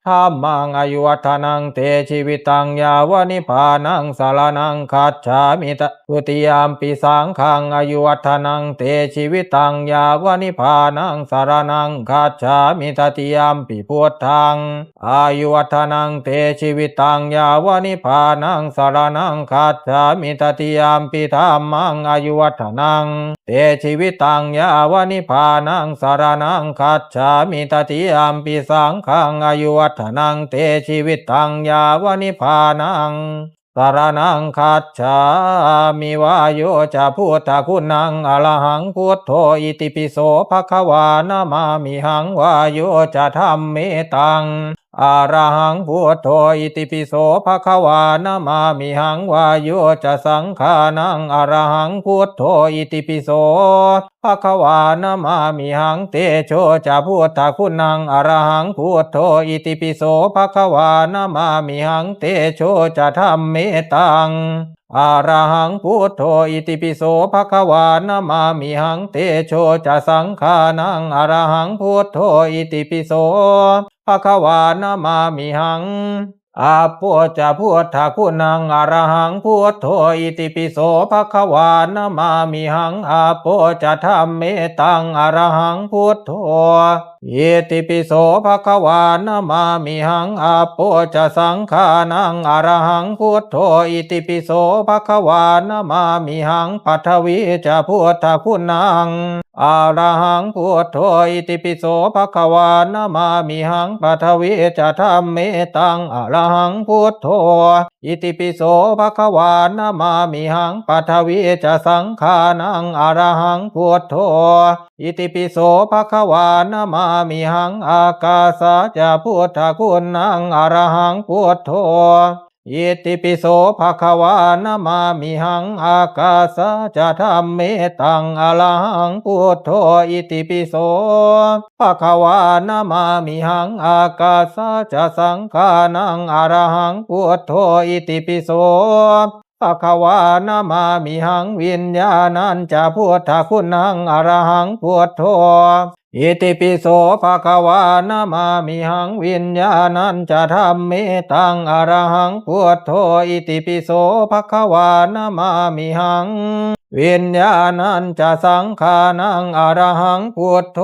ທຳມັງ ອາຍຸວັດທະນັງ ເຕ ຊີວິດຕັງ ຍາວະ ນິບພານັງ ສະລະນັງ ຄັດສາມິ ຕະ ທຸຕິຍຳປິ ສັງຄັງ ອາຍຸວັດທະນັງ ເຕ ຊີວິດຕັງ ຍາວະ ນິບພານັງ ສະລະນັງ ຄັດສາມິ ຕະຕິຍຳປິ ພຸດທັງ ອາຍຸວັດທະນັງ ເຕ ຊີວິດຕັງ ຍາວະ ນິບພານັງ ສະລະນັງ ຄັດສາມິ ຕະຕິຍຳປິ ທຳມັງ ອາຍຸວັດທະນັງ ເຕ ຊີວິດຕັງ ຍາວະ ນິບພານັງ ສະລະນັງ ຄັດສາມິ ຕະຕິຍຳປິ ສັງຄັງ ອາຍຸວັດທະນັງ ເຕ ຊີວິດຕັງ ຍາວະ ນິບພານັງ ສະລະນັງ ຄັດສາມິ ວາໂຍ ຈະ ພຸດທະຄຸນນັງ ອະລະຫັງ ພຸດໂທ ອິຕິປິໂສ ພະຄະວາ ນະມາມິຫັງ ວາໂຍ ຈະ ທຳເມຕັງ ອະລະຫັງ ພຸດໂທ ອິຕິປິໂສ ພະຄະວາ ນະມາມິຫັງ ວາໂຍ ຈະ ສັງຄານັງ ອະລະຫັງ ພຸດໂທ ອິຕິປິໂສ ພະຄະວາ ນະມາມິຫັງ ເຕໂຊ ຈະ ພຸດທະຄຸນນັງ ອະລະຫັງ ພຸດໂທ ອິຕິປິໂສ ພະຄະວາ ນະມາມິຫັງ ເຕໂຊ ຈະ ທຳເມຕັງ ອະລະຫັງ ພຸດໂທ ອິຕິປິໂສ ພະຄະວາ ນະມາມິຫັງ ເຕໂຊ ຈະ ສັງຄານັງ ອະລະຫັງ ພຸດໂທ ອິຕິປິໂສ ພະຄະວາ ນະມາມິຫັງ ອັບໂປ ຈະ ພຸດທະຄຸນນັງ ອະລະຫັງ ພຸດໂທ ອິຕິປິໂສ ພະຄະວາ ນະມາມິຫັງ ອັບໂປ ຈະ ທຳເມຕັງ ອະລະຫັງ ພຸດໂທ ອິຕິປິໂສ ພະຄະວາ ນະມາມິຫັງ ອັບໂປ ຈະ ສັງຄານັງ ອະລະຫັງ ພຸດໂທ ອິຕິປິໂສ ພະຄະວາ ນະມາມິຫັງ ປະຖະວີ ຈະ ພຸດທະຄຸນນັງ ອະລະຫັງ ພຸດໂທ ອິຕິປິໂສ ພະຄະວາ ນະມາມິຫັງ ປະຖະວີ ຈະ ທຳເມຕັງ ອະລະຫັງ ພຸດໂທ ອິຕິປິໂສ ພະຄະວາ ນະມາມິຫັງ ປະຖະວີ ຈະ ສັງຄານັງ ອະລະຫັງ ພຸດໂທ ອິຕິປິໂສ ພະຄະວາ ນະມາມິຫັງ ອາກາສາ ຈະ ພຸດທະຄຸນນັງ ອະລະຫັງ ພຸດໂທ ອິຕິປິໂສ ພະຄະວາ ນະມາມິຫັງ ອາກາສາ ຈະ ທຳເມຕັງ ອະລະຫັງ ພຸດໂທ ອິຕິປິໂສ ພະຄະວາ ນະມາມິຫັງ ອາກາສາ ຈະ ສັງຄານັງ ອະລະຫັງ ພຸດໂທ ອິຕິປິໂສ ພະຄະວາ ນະມາມິຫັງ ວິນຍານັນຈະ ພຸດທະຄຸນນັງ ອະລະຫັງ ພຸດໂທ ອິຕິປິໂສ ພະຄະວາ ນະມາມິຫັງ ວິນຍານັນຈະ ທຳເມຕັງ ອະລະຫັງ ພຸດໂທ ອິຕິປິໂສ ພະຄະວາ ນະມາມິຫັງ ວິນຍານັນຈະ ສັງຄານັງ ອະລະຫັງ ພຸດໂທ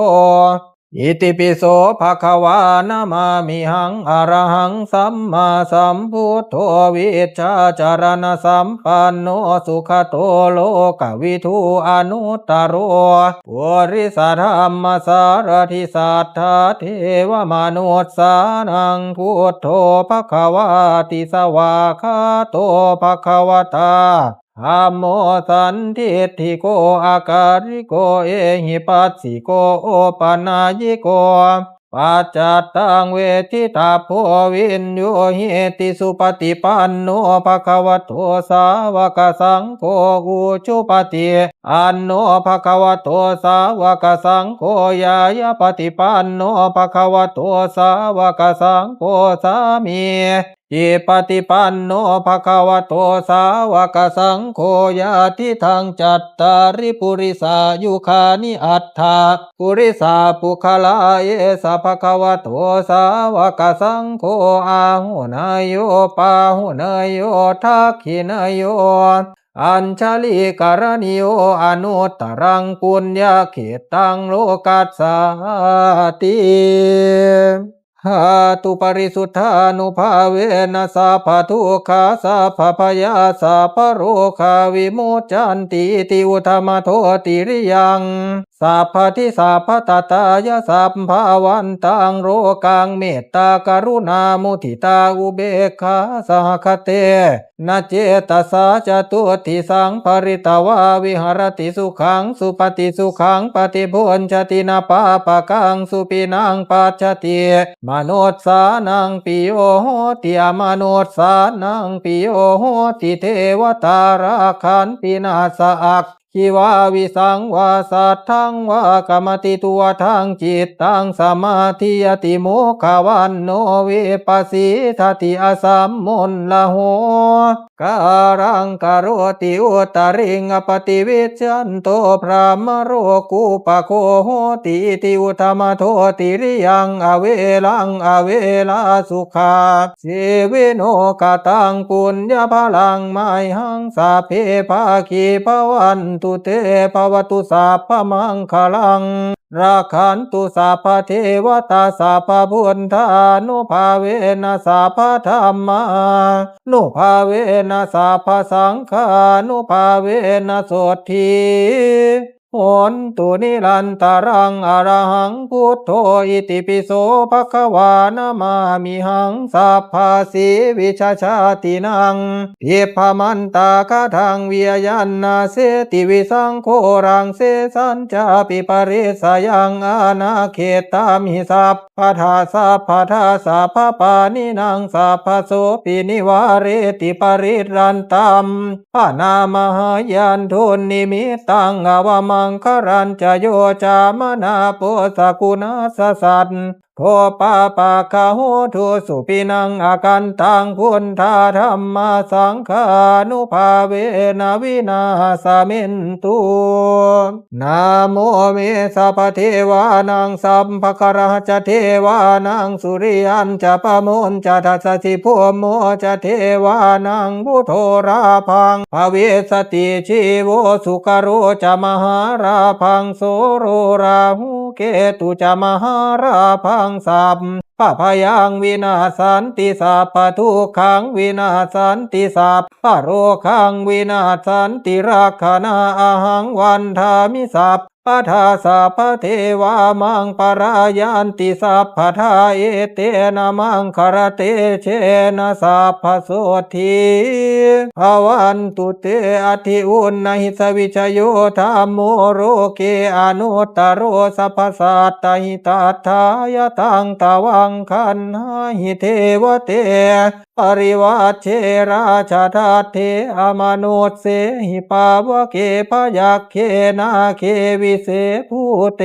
ອິຕິປິໂສ ພະຄະວາ ນະມາມິຫັງ ອະລະຫັງ ສຳມາສຳພຸດໂທ ວິດຊາຈະລະນະສຳປັນໂນ ສຸຂະໂຕ ໂລກະວິທູ ອະນຸດຕະໂລ ປຸລິສະທຳມະສາລະທິ ສັດທາເທວະມະນຸດສານັງ ພຸດໂທ ພະຄະວາຕິ ສະຫວາກຂາໂຕ ພະຄະວະຕາ ທຳໂມ ສັນທິດຖິໂກ ອາກາລິໂກ ເອຫິປັດສິໂກ ໂອປະນາຍິໂກ ປັດຈັດຕັງ ເວທິຕັບໂພ ວິນໂຍຫິຕິ ສຸປະຕິປັນໂນ ພະຄະວະໂຕ ສາວະກະສັງໂຄ ອຸຈຸປະຕິປັນໂນ ພະຄະວະໂຕ ສາວະກະສັງໂຄ ຍາຍະປະຕິປັນໂນ ພະຄະວະໂຕ ສາວະກະສັງໂຄ ສາມີ ທິປະຕິປັນໂນ ພະຄະວະໂຕ ສາວະກະສັງໂຄ ຍາທິທັງ ຈັດຕາລິ ປຸລິສາຍຸຄານິ ອັດຖະ ປຸລິສະປຸກຄະລາ ເອສະ ພະຄະວະໂຕ ສາວະກະສັງໂຄ ອາຫຸເນຍໂຍ ປາຫຸເນຍໂຍ ທັກຂິເນຍໂຍ ອັນຊະລີກະລະນິໂຍ ອະນຸດຕະລັງ ປຸນຍະເຂດຕັງ ໂລກັດສາຕິ ຫາຕຸ ປະລິສຸດທານຸພາເວນະ ສັບພະທຸກຂາ ສັບພະພະຍາດ ສັບພະໂລກາ ວິມຸດຈັນຕິ ອິຕິ ອຸດທະມະໂທ ຕິລິຍັງ ສັບພະທິ ສັບພະຕະຕາຍະ ສັບພາວັນຕັງ ໂລກັງ ເມດຕາ ກະລຸນາ ມຸທິຕາ ອຸເບກຂາ ສະຫະຄະເຕ ນະເຈຕະສາ ຈະຕຸດທິສັງ ພະລິດຕະວາ ວິຫະຣະຕິ ສຸຂັງ ສຸປະຕິ ສຸຂັງ ປະຕິບຸນຈະຕິ ນະປາປະກັງ ສຸປິນັງ ປັດຈະຕິ ມະນຸດສານັງ ປິໂຍໂຫຕິ ອະມະນຸດສານັງ ປິໂຍໂຫຕິ ເທວະຕາ ລັກຂັນຕິ ນາສະ ອັກ ຄີວາ ວິສັງວາ ສັດທັງວາ ກະມະຕິ ຕຸວະທັງ ຈິດຕັງ ສະມາທິຍະຕິ ໂມຄະວັນໂນ ວິປັດສິທະຕິ ອະສຳມົນລະໂຫ ກາລັງ ກະໂຣຕິ ອຸດຕະລິງ ອະປະຕິວິດຈັນໂຕ ບຣາມະໂລກຸປະໂຄ ໂຫຕິ ອິຕິ ອຸດທະມະໂທ ຕິລິຍັງ ອະເວລັງ ອະເວລາ ສຸຂາ ຊີວິໂນ ກະຕັງ ປຸນຍະພະລັງ ມະຫັງ ສັບເພພາຄີ ພະວັນຕຸ ເຕ ພະວະຕຸ ສັບພະມັງຄະລັງ ລັກຂັນຕຸ ສັບພະເທວະຕາ ສັບພະພຸດທານຸພາເວນະ ສັບພະທຳມານຸພາເວນະ ສັບພະສັງຄານຸພາເວນະ ໂສດຖີ ໂຫນຕຸ ນິລັນຕະລັງ ອະລະຫັງ ພຸດໂທ ອິຕິປິໂສ ພະຄະວາ ນະມາມິຫັງ ສັບພະສີວິຊະຊາຕິນັງ ທິບພະມັນຕາຄາທັງ ວິຍະຍັນນາເສຕິ ວິສັງໂຄລັງ ເສສັນຈາປິ ປະລິສະຍັງ ອະນາເຂດຕາມຫິ ສັບພະທາ ສັບພະທາ ສັບພະປານິນັງ ສັບພະໂສປິ ນິວາເຣຕິ ປະລິດລັນຕັມ ພະນາມະຫາຍັນທຸນນິມິດຕັງ ອະວະມັງຄະລັນຈະ ໂຍຈາມະນາໂປສະກຸນາສະສັດໂທ ປາປະກະໂຫຕຸ ສຸປິນັງ ອາກັນຕັງ ພຸດທາທຳມາສັງຄານຸພາເວນະ ວິນາສະເມນຕຸ ນະໂມເມ ສັບພະເທວານັງ ສັບພະກະລະຫະຈະເທວານັງ ສຸລິຍັນຈະ ປະມຸນຈະ ທັດສະສິ ພຸມໂມຈະ ເທວານັງ ບຸດໂທລາພັງ ພະວິສະຕິ ຊີໂວ ສຸກະໂລຈະ ມະຫາລາພັງ ໂສໂລລາຫູ ເກຕຸຈະມະຫາລາພັງ ສັບພະພະຍັງວິນາສສັນຕິ ສັບພະທຸກຂັງວິນາສສັນຕິ ສັບພະໂລກັງວິນາສສັນຕິ ລັກຂະນາອະຫັງວັນທາມິ ສັບພະທາ ສັບພະເທວາ ມັງປະລາຍັນຕິ ສັບພະທາ ເອເຕນະ ມັງຄະລະເຕເຊນະ ສັບພະໂສດຖີພະວັນຕຸເຕ ອັດຖິອຸນນະຫິ ສະວິຊະໂຍ ທຳໂມ ໂລເກ ອະນຸດຕະໂລ ສັບພະສັດຕະຫິ ຕັດຖາຍະຕັງ ຕະວັງ ຄັນຫາຫິ ເທວະເຕ ປະລິວັດເຊ ລາຊະທັດເທ ອະມະນຸດເສຫິ ປາວະເກ ພະຍັກເຂ ນາເຂ ວິເສພູເຕ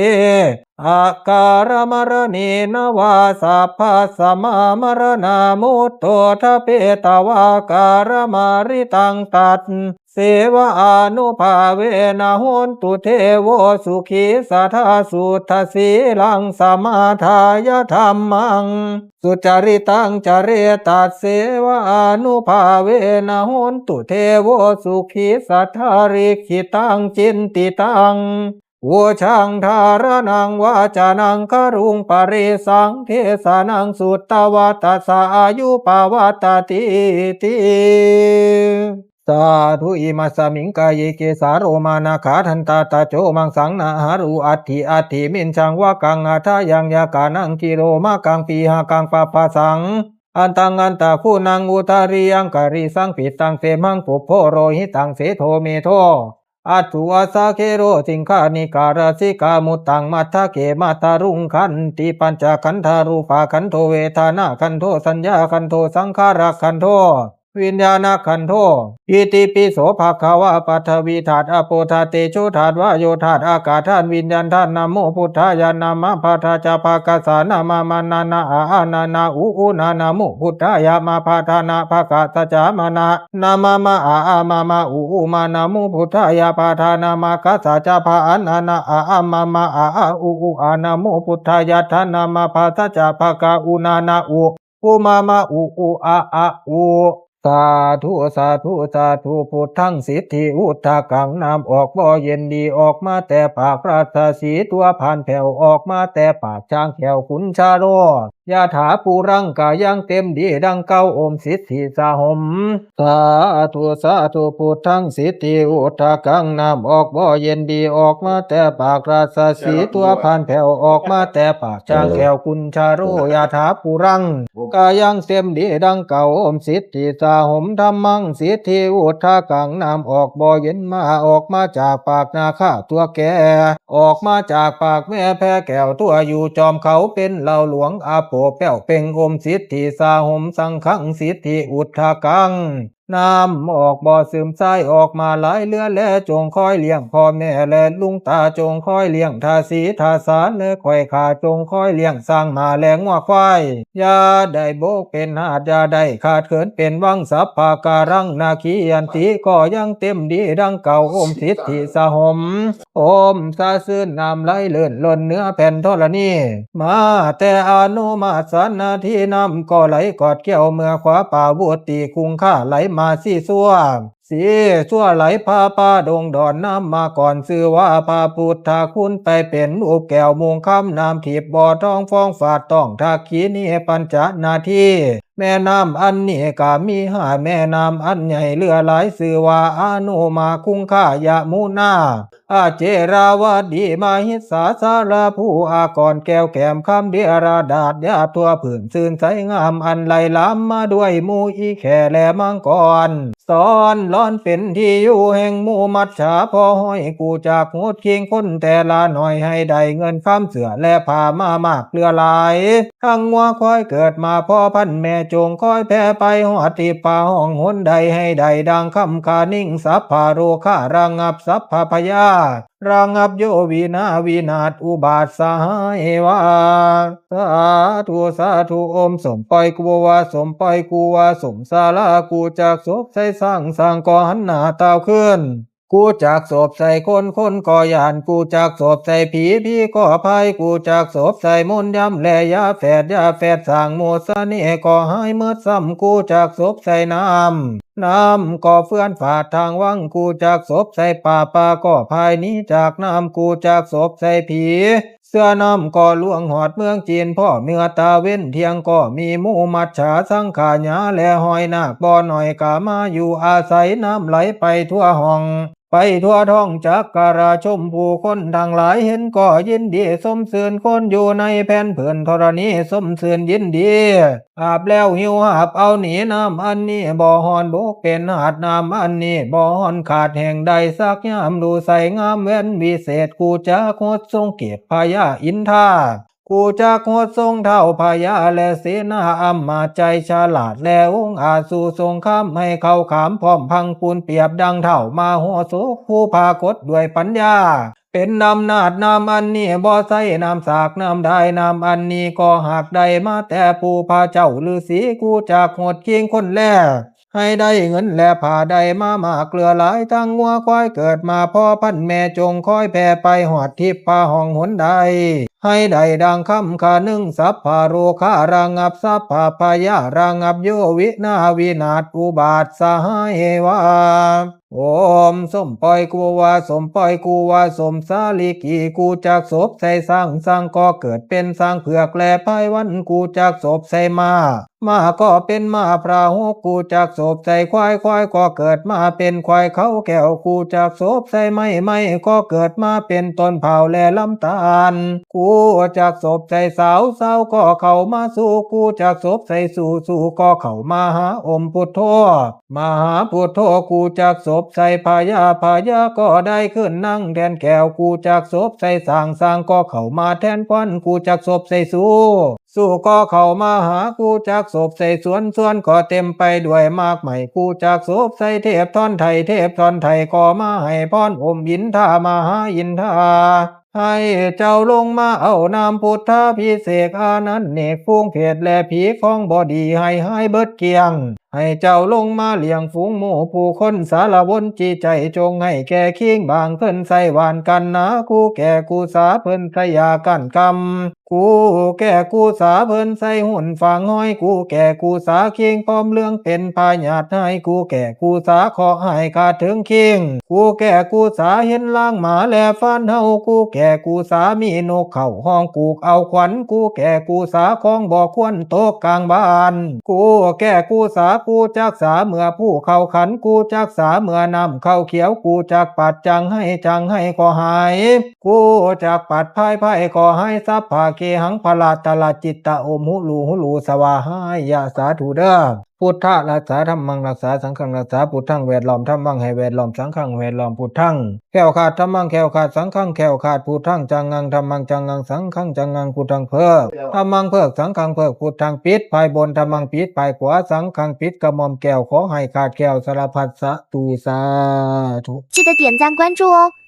ອາກາລະມະລະເນນະວາ ສັບພະສະມາມະລະນາມຸດໂຕ ທະເປຕະວາ ກາລະມະລິຕັງ ຕັດເສວະອານຸພາເວນະ ໂຫນຕຸເທໂວ ສຸຂີສະທາ ສຸດທະສີລັງ ສະມາທາຍະທຳມັງ ສຸຈະລິຕັງຈະເຣ ຕັດເສວະອານຸພາເວນະ ໂຫນຕຸເທໂວ ສຸຂີສະທາ ລິຂິຕັງ ຈິນຕິຕັງ ປູຊາງ ທາລະນັງ ວາຈານັງ ຄະລຸງ ປະເຣສັງ ເທສະນັງ ສຸດຕະວາ ຕັດສະ ອາຍຸປະວັດຕະຕິຕິ. ສາທຸ ອິມະສະມິງ ກາເຍ ເກສາ ໂລມາ ນະຂາ ທັນຕາ ຕະໂຈ ມັງສັງ ນະຫາຣູ ອັດຖິ ອັດຖິ ເມນຈັງ ວະກັງ ອາທາຍັງ ຍະການັງ ກິໂລມະກັງ ປີຫະກັງ ປັບພະສັງ ອັນຕັງ ອັນຕະຄູນັງ ອຸດຕະຣິຍັງ ກະລິສັງ ປິດຕັງ ເສມະງ ປຸບໂພ ໂລຫິຕັງ ເສໂທ ເມໂທ ອັດຖຸ ອາສາເຄໂລ ສິງຄານິກາ ລະສິກາ ມຸດຕັງ ມັດທະເກ ມັດທະລຸງ ຂັນຕິ ປັນຈະຂັນທາ ຮູປະຂັນໂທ ເວທະນາຂັນໂທ ສັນຍາຂັນໂທ ສັງຂາລະຂັນໂທ ວິນຍານະຂັນໂທ ອິຕິປິໂສ ພະຄະວາ ປະທະວີທາດ ອາໂປທາດ ເຕໂຊທາດ ວາໂຍທາດ ອາກາດທາດ ວິນຍານທາດ ນະໂມພຸດທາຍະ ນະມະພະທາຈະ ພະກະສາ ນະມະມະນານະ ອາອານານາ ອຸອຸນາ ນະໂມ ພຸດທາຍະ ມະພະທານະ ພະກະສະຈາມະນະ ນະມະມະ ອາອາມະມະ ອຸອຸມາ ນະໂມ ພຸດທາຍະ ພະທານະ ມະກະສະຈະ ພະອານານະ ອາອາມະມະ ອາອາ ອຸອຸອາ ນະໂມ ພຸດທາຍະ ທານະມະ ພະສະຈະ ພະກະອຸນານະ ອຸ ອຸມາມະ ອຸ ອຸອະອະ ອຸ. ສາທຸ ສາທຸ ສາທຸ ພຸດທັງສິດທິອຸດທະກັງ ນ້ຳອອກບໍ່ເຢັນດີ ອອກມາແຕ່ປາກລາຊະສີ ຕົວຜ່ານແຜ່ວ ອອກມາແຕ່ປາກຊ້າງແຂ້ວຂຸນຊາໂລ ຍະຖາປູລັງກະຍັງເຕັມດີດັ່ງເກົ່າ ໂອມສິດທິສະຫົມ. ສາທຸ ສາທຸ ພຸດທັງສິດທິອຸດທະກັງ ນ້ຳອອກບໍ່ເຢັນດີ ອອກມາແຕ່ປາກລາຊະສີ ຕົວຜ່ານແຜ່ວ ອອກມາແຕ່ປາກຊ້າງແຂ້ວກຸນຊາໂລ ຍະຖາປູລັງ ກະຍັງເຕັມດີດັ່ງເກົ່າ ໂອມສິດທິສະຫົມ. ທຳມັງສິດທິອຸດທະກັງ ນ້ຳອອກບໍ່ເຢັນມາ ອອກມາຈາກປາກນາຄາຕົວແກ່ ອອກມາຈາກປາກແມ່ແພແກ້ວ ຕົວຢູ່ຈອມເຂົາເປັນເຫຼົ່າຫຼວງ ອາໂປແປ້ວເປັ່ງ ໂອມສິດທິສະຫົມ. ສັງຄັງສິດທິອຸດທະກັງ ນ້ຳອອກບໍ່ຊືມຊາຍ ອອກມາຫຼາຍເຫຼືອແລ ຈົ່ງຄອຍລ້ຽງພໍ່ແມ່ ແລະລຸງຕາ ຈົ່ງຄອຍລ້ຽງທາສີທາສາ ແລະຂ້ອຍຂ້າ ຈົ່ງຄອຍລ້ຽງຊ້າງມ້າ ແລະງົວຄວາຍ ຢ່າໄດ້ໂບກເປັນຫາດ ຢ່າໄດ້ຂາດເຂີນເປັນວັງ ສັບພະກາລັງນາຄີຍັນຕິ ກໍຍັງເຕັມດີດັ່ງເກົ່າ ໂອມສິດທິສະຫົມ. ໂອມສະຊື່ນ ນ້ຳໄຫຼເລີ້ນລົ້ນເໜືອແຜ່ນທໍລະນີ ມາແຕ່ອະນຸມາດສານນາທີ ນ້ຳກໍໄຫຼກອດແກ້ວເມືອຂວາ ປາວຸດຕິຄຸງຄາໄຫຼມາຊີຊົ່ວ ຊີຊົ່ວໄຫຼພາປ່າດົງດອນ ນ້ຳມາກ່ອນຊື່ວ່າພະພຸດທະຄຸນ ໄປເປັນລູກແກ້ວມຸງຄຳ ນ້ຳທິບບໍ່ທອງຟອງຟາດ ຕ້ອງທັກຂີນີປັນຈະນາທີ ແມ່ນ້ຳອັນນີ້ກະມີຫ້າແມ່ນ້ຳອັນໃຫຍ່ເຫຼືອຫຼາຍ ຊື່ວ່າອະນຸມາ ຄຸງຄາ ຍະມຸນາ ອາເຈລາວະດີ ມະຫິດສາ ສາລະພູ ອາກອນ ແກ້ວແກ້ມຄຳ ເດຍລະດາດ ຍາທົ່ວພື້ນຊື່ນໃສງາມ ອັນໄຫຼລາມມາດ້ວຍໝູ່ອີແຂ້ ແລະມັງກອນ ຊ້ອນລອນເປັນທີ່ຢູ່ແຫ່ງໝູ່ມັດສາ ພໍຫ້ອຍກູ້ຈາກໂຫດຄີງຄົນແຕ່ລະໜ້ອຍ ໃຫ້ໄດ້ເງິນຄຳເສື້ອ ແລະຜ້າມາມາກເຫຼືອຫຼາຍ ທັງງົວຄວາຍເກີດມາພໍພັນແມ່ ຈົ່ງຄອຍແຜ່ໄປຮອດທິບຟ້າຫ້ອງຫົນໃດ ໃຫ້ໄດ້ດັ່ງຄຳຂານິງ ສັບພະໂລຄາ ລະງັບສັບພະພະຍາດ ລະງັບໂຍວິນາວິນາດ ອຸບາດສະຫາຍວ່າ ສາທຸ ສາທຸ ໂອມສົມປ່ອຍກູວ່າ ສົມປ່ອຍກູວ່າ ສົມສາລາ ກູຈັກສົບໃສ່ຊ້າງ ຊ້າງກໍຫັນໜ້າຕ່າວຄືນ ກູຈັກສົບໃສ່ຄົນ ຄົນກໍຢ້ານ ກູຈັກສົບໃສ່ຜີ ຜີກໍພາຍ ກູຈັກສົບໃສ່ມົນຢຳ ແລະຢາແຝດ ຢາແຝດສ້າງໂມດສະເໜ່ກໍຫາຍໝົດຊ້ຳ ກູຈັກສົບໃສ່ນ້ຳ ນ້ຳກໍເຟືອນຝາດທາງວັງ ກູຈັກສົບໃສ່ປ່າ ປ່າກໍພາຍໜີຈາກນ້ຳ ກູຈັກສົບໃສ່ຜີ ເສືອນ້ຳກໍລ່ວງຮອດເມືອງຈີນ ພໍເມື່ອຕາເວັນທ່ຽງກໍມີໝູ່ມັດສາສັງຂາຍາ ແລະຫ້ອຍນາກບໍ່ໜ້ອຍກະມາຢູ່ອາໄສ ນ້ຳໄຫຼໄປທົ່ວຫ້ອງ ໄປທົ່ວທ້ອງຈັກກະລາຊົມ ຜູ້ຄົນທັງຫຼາຍເຫັນກໍຍິນດີຊົມຊື່ນ ຄົນຢູ່ໃນແຜ່ນພື້ນທໍລະນີຊົມຊື່ນຍິນດີ ອາບແລ້ວຫິວຫາບເອົາໜີ ນ້ຳອັນນີ້ບໍ່ຮ້ອນບົກເປັນຫາດ ນ້ຳອັນນີ້ບໍ່ຮ້ອນຂາດແຫ່ງໃດ ສັກຍາມດູໃສງາມແວ່ນວິເສດ ກູຈັກຫົດຊົງເກດພະຍາອິນທາ ກູຈັກຫົດຊົງທ້າວພະຍາ ແລະເສນາອຳມາດໃຈສະຫຼາດ ແລະອົງອາດສູ້ສົງຄາມ ໃຫ້ເຂົ້າຂາມພ້ອມພັງປູນປຽບ ດັ່ງທ້າວມະໂຫສົດ ຜູ້ພາກົດດ້ວຍປັນຍາ ເປັນອຳນາດ ນ້ຳອັນນີ້ບໍ່ໃຊ້ນ້ຳສາກນ້ຳດາຍ ນ້ຳອັນນີ້ກໍຫາກໄດ້ມາແຕ່ປູ່ພະເຈົ້າລືສີ ກູຈັກຫົດຄີງຄົນແລ ໃຫ້ໄດ້ເງິນແລະຜ້າໄດ້ມາມາກເຫຼືອຫຼາຍ ທັງງົວຄວາຍເກີດມາພໍພັນແມ່ ຈົ່ງຄອຍແຜ່ໄປຮອດທິບພະຫ້ອງຫົນໄດ້ ໃຫ້ໄດ້ດັ່ງຄຳຂະໜຶ່ງ ສັບພະໂລຄາລະງັບ ສັບພະພະຍາລະງັບ ໂຍວິນາວິນາດອຸບາດສະຫາຍເອວາ ໂອມ ສົມປ່ອຍກູວ່າ ສົມປ່ອຍກູວ່າ ສົມສາລິກີ ກູຈັກສົບໃສ່ຊ້າງ ຊ້າງກໍເກີດເປັນຊ້າງເຜືອກ ແລະພາຍວັນ ກູຈັກສົບໃສ່ມ້າ ມ້າກໍເປັນມ້າພຣາຫົກ ກູຈັກສົບໃສ່ຄວາຍ ຄວາຍກໍເກີດມາເປັນຄວາຍເຂົາແກ້ວ ກູຈັກສົບໃສ່ໄມ້ ໄມ້ກໍເກີດມາເປັນຕົ້ນພ້າວ ແລະລຳຕານ ກູຈັກສົບໃສ່ສາວ ສາວກໍເຂົ້າມາສູ່ ກູຈັກສົບໃສ່ສູ່ ສູ່ກໍເຂົ້າມາຫາອົມພຸດໂທ ມະຫາພຸດໂທ ກູຈັກສົບໃສ່ພະຍາ ພະຍາກໍໄດ້ຄືນນາງແທນແກ້ວ ກູຈັກສົບໃສ່ຊ້າງ ຊ້າງກໍເຂົ້າມາແທນຄວັນ ກູຈັກສົບໃສ່ຊູ ຊູກໍເຂົ້າມາຫາ ກູຈັກສົບໃສ່ສວນ ສວນກໍເຕັມໄປດ້ວຍໝາກໄມ້ ກູຈັກສົບໃສ່ເທບທ່ອນໄທ ເທບທ່ອນໄທກໍມາໃຫ້ພອນອົມອິນທາ ມະຫາອິນທາ ໃຫ້ເຈົ້າລົງມາເອົານ້ຳພຸດທາພິເສກ ອານັນເນກຝູງເຜດ ແລະຜີຂອງບໍ່ດີໃຫ້ຫາຍເບິດກ້ຽງ ໃຫ້ເຈົ້າລົງມາລ້ຽງຝູງໝູ່ຜູ້ຄົນ ສາລະວົນຈິດໃຈ ຈົ່ງໃຫ້ແກ່ຄີງບາງເຄີນ ໃສ່ຫວານກັນນາ ກູແກ່ກູສາເພິ່ນໃສ່ຢາກັ້ນກຳ ກູແກ່ກູສາເພິ່ນໃສ່ຫຸ່ນຝັງຫອຍ ກູແກ່ກູສາຄີງປອມເຫຼືອງເປັນພະຍາດຮ້າຍ ກູແກ່ກູສາເຄາະຮ້າຍກະເຖິງຄີງ ກູແກ່ກູສາເຫັນລາງໝາແລະຟານເຫົ່າ ກູແກ່ກູສາມີນົກເຂົ້າຮ້ອງກູກເອົາຂວັນ ກູແກ່ກູສາຂອງບໍ່ຄວນຕົກກາງບ້ານ ກູແກ່ກູສາ ກູຈັກສາເມື່ອພູເຂົ້າຂັນ ກູຈັກສາເມື່ອນ້ຳເຂົ້າຂຽວ ກູຈັກປັດຈັ່ງໃຫ້ ຈັ່ງໃຫ້ກໍຫາຍ ກູຈັກປັດພາຍໄພກໍຫາຍ ສັບພະເຄຫັງພະລາຕະລະຈິດຕະ ໂອມຫຸລູຫຸລູສະຫວາຫາຍຍະ ສາທຸເດີ້ ພຸດທະຮັກສາ ທຳມັງຮັກສາ ສັງຄັງຮັກສາ ພຸດທັງແວດລ້ອມ ທຳມັງໃຫ້ແວດລ້ອມ ສັງຄັງແວດລ້ອມ ພຸດທັງ ແຄ້ວຄາດ ທຳມັງແຄ້ວຄາດ ສັງຄັງແຄ້ວຄາດ ພຸດທັງຈັງງັງ ທຳມັງຈັງງັງ ສັງຄັງຈັງງັງ ພຸດທັງເພີກ ທຳມັງເພີກ ສັງຄັງເພີກ ພຸດທັງປິດພາຍບົນ ທຳມັງປິດພາຍຂວາ ສັງຄັງປິດກະໝ່ອມແກ້ວ ຂໍໃຫ້ຂາດແຄ້ວສາລະພັດສັດຕູ ສາທຸ 记得点赞关注哦。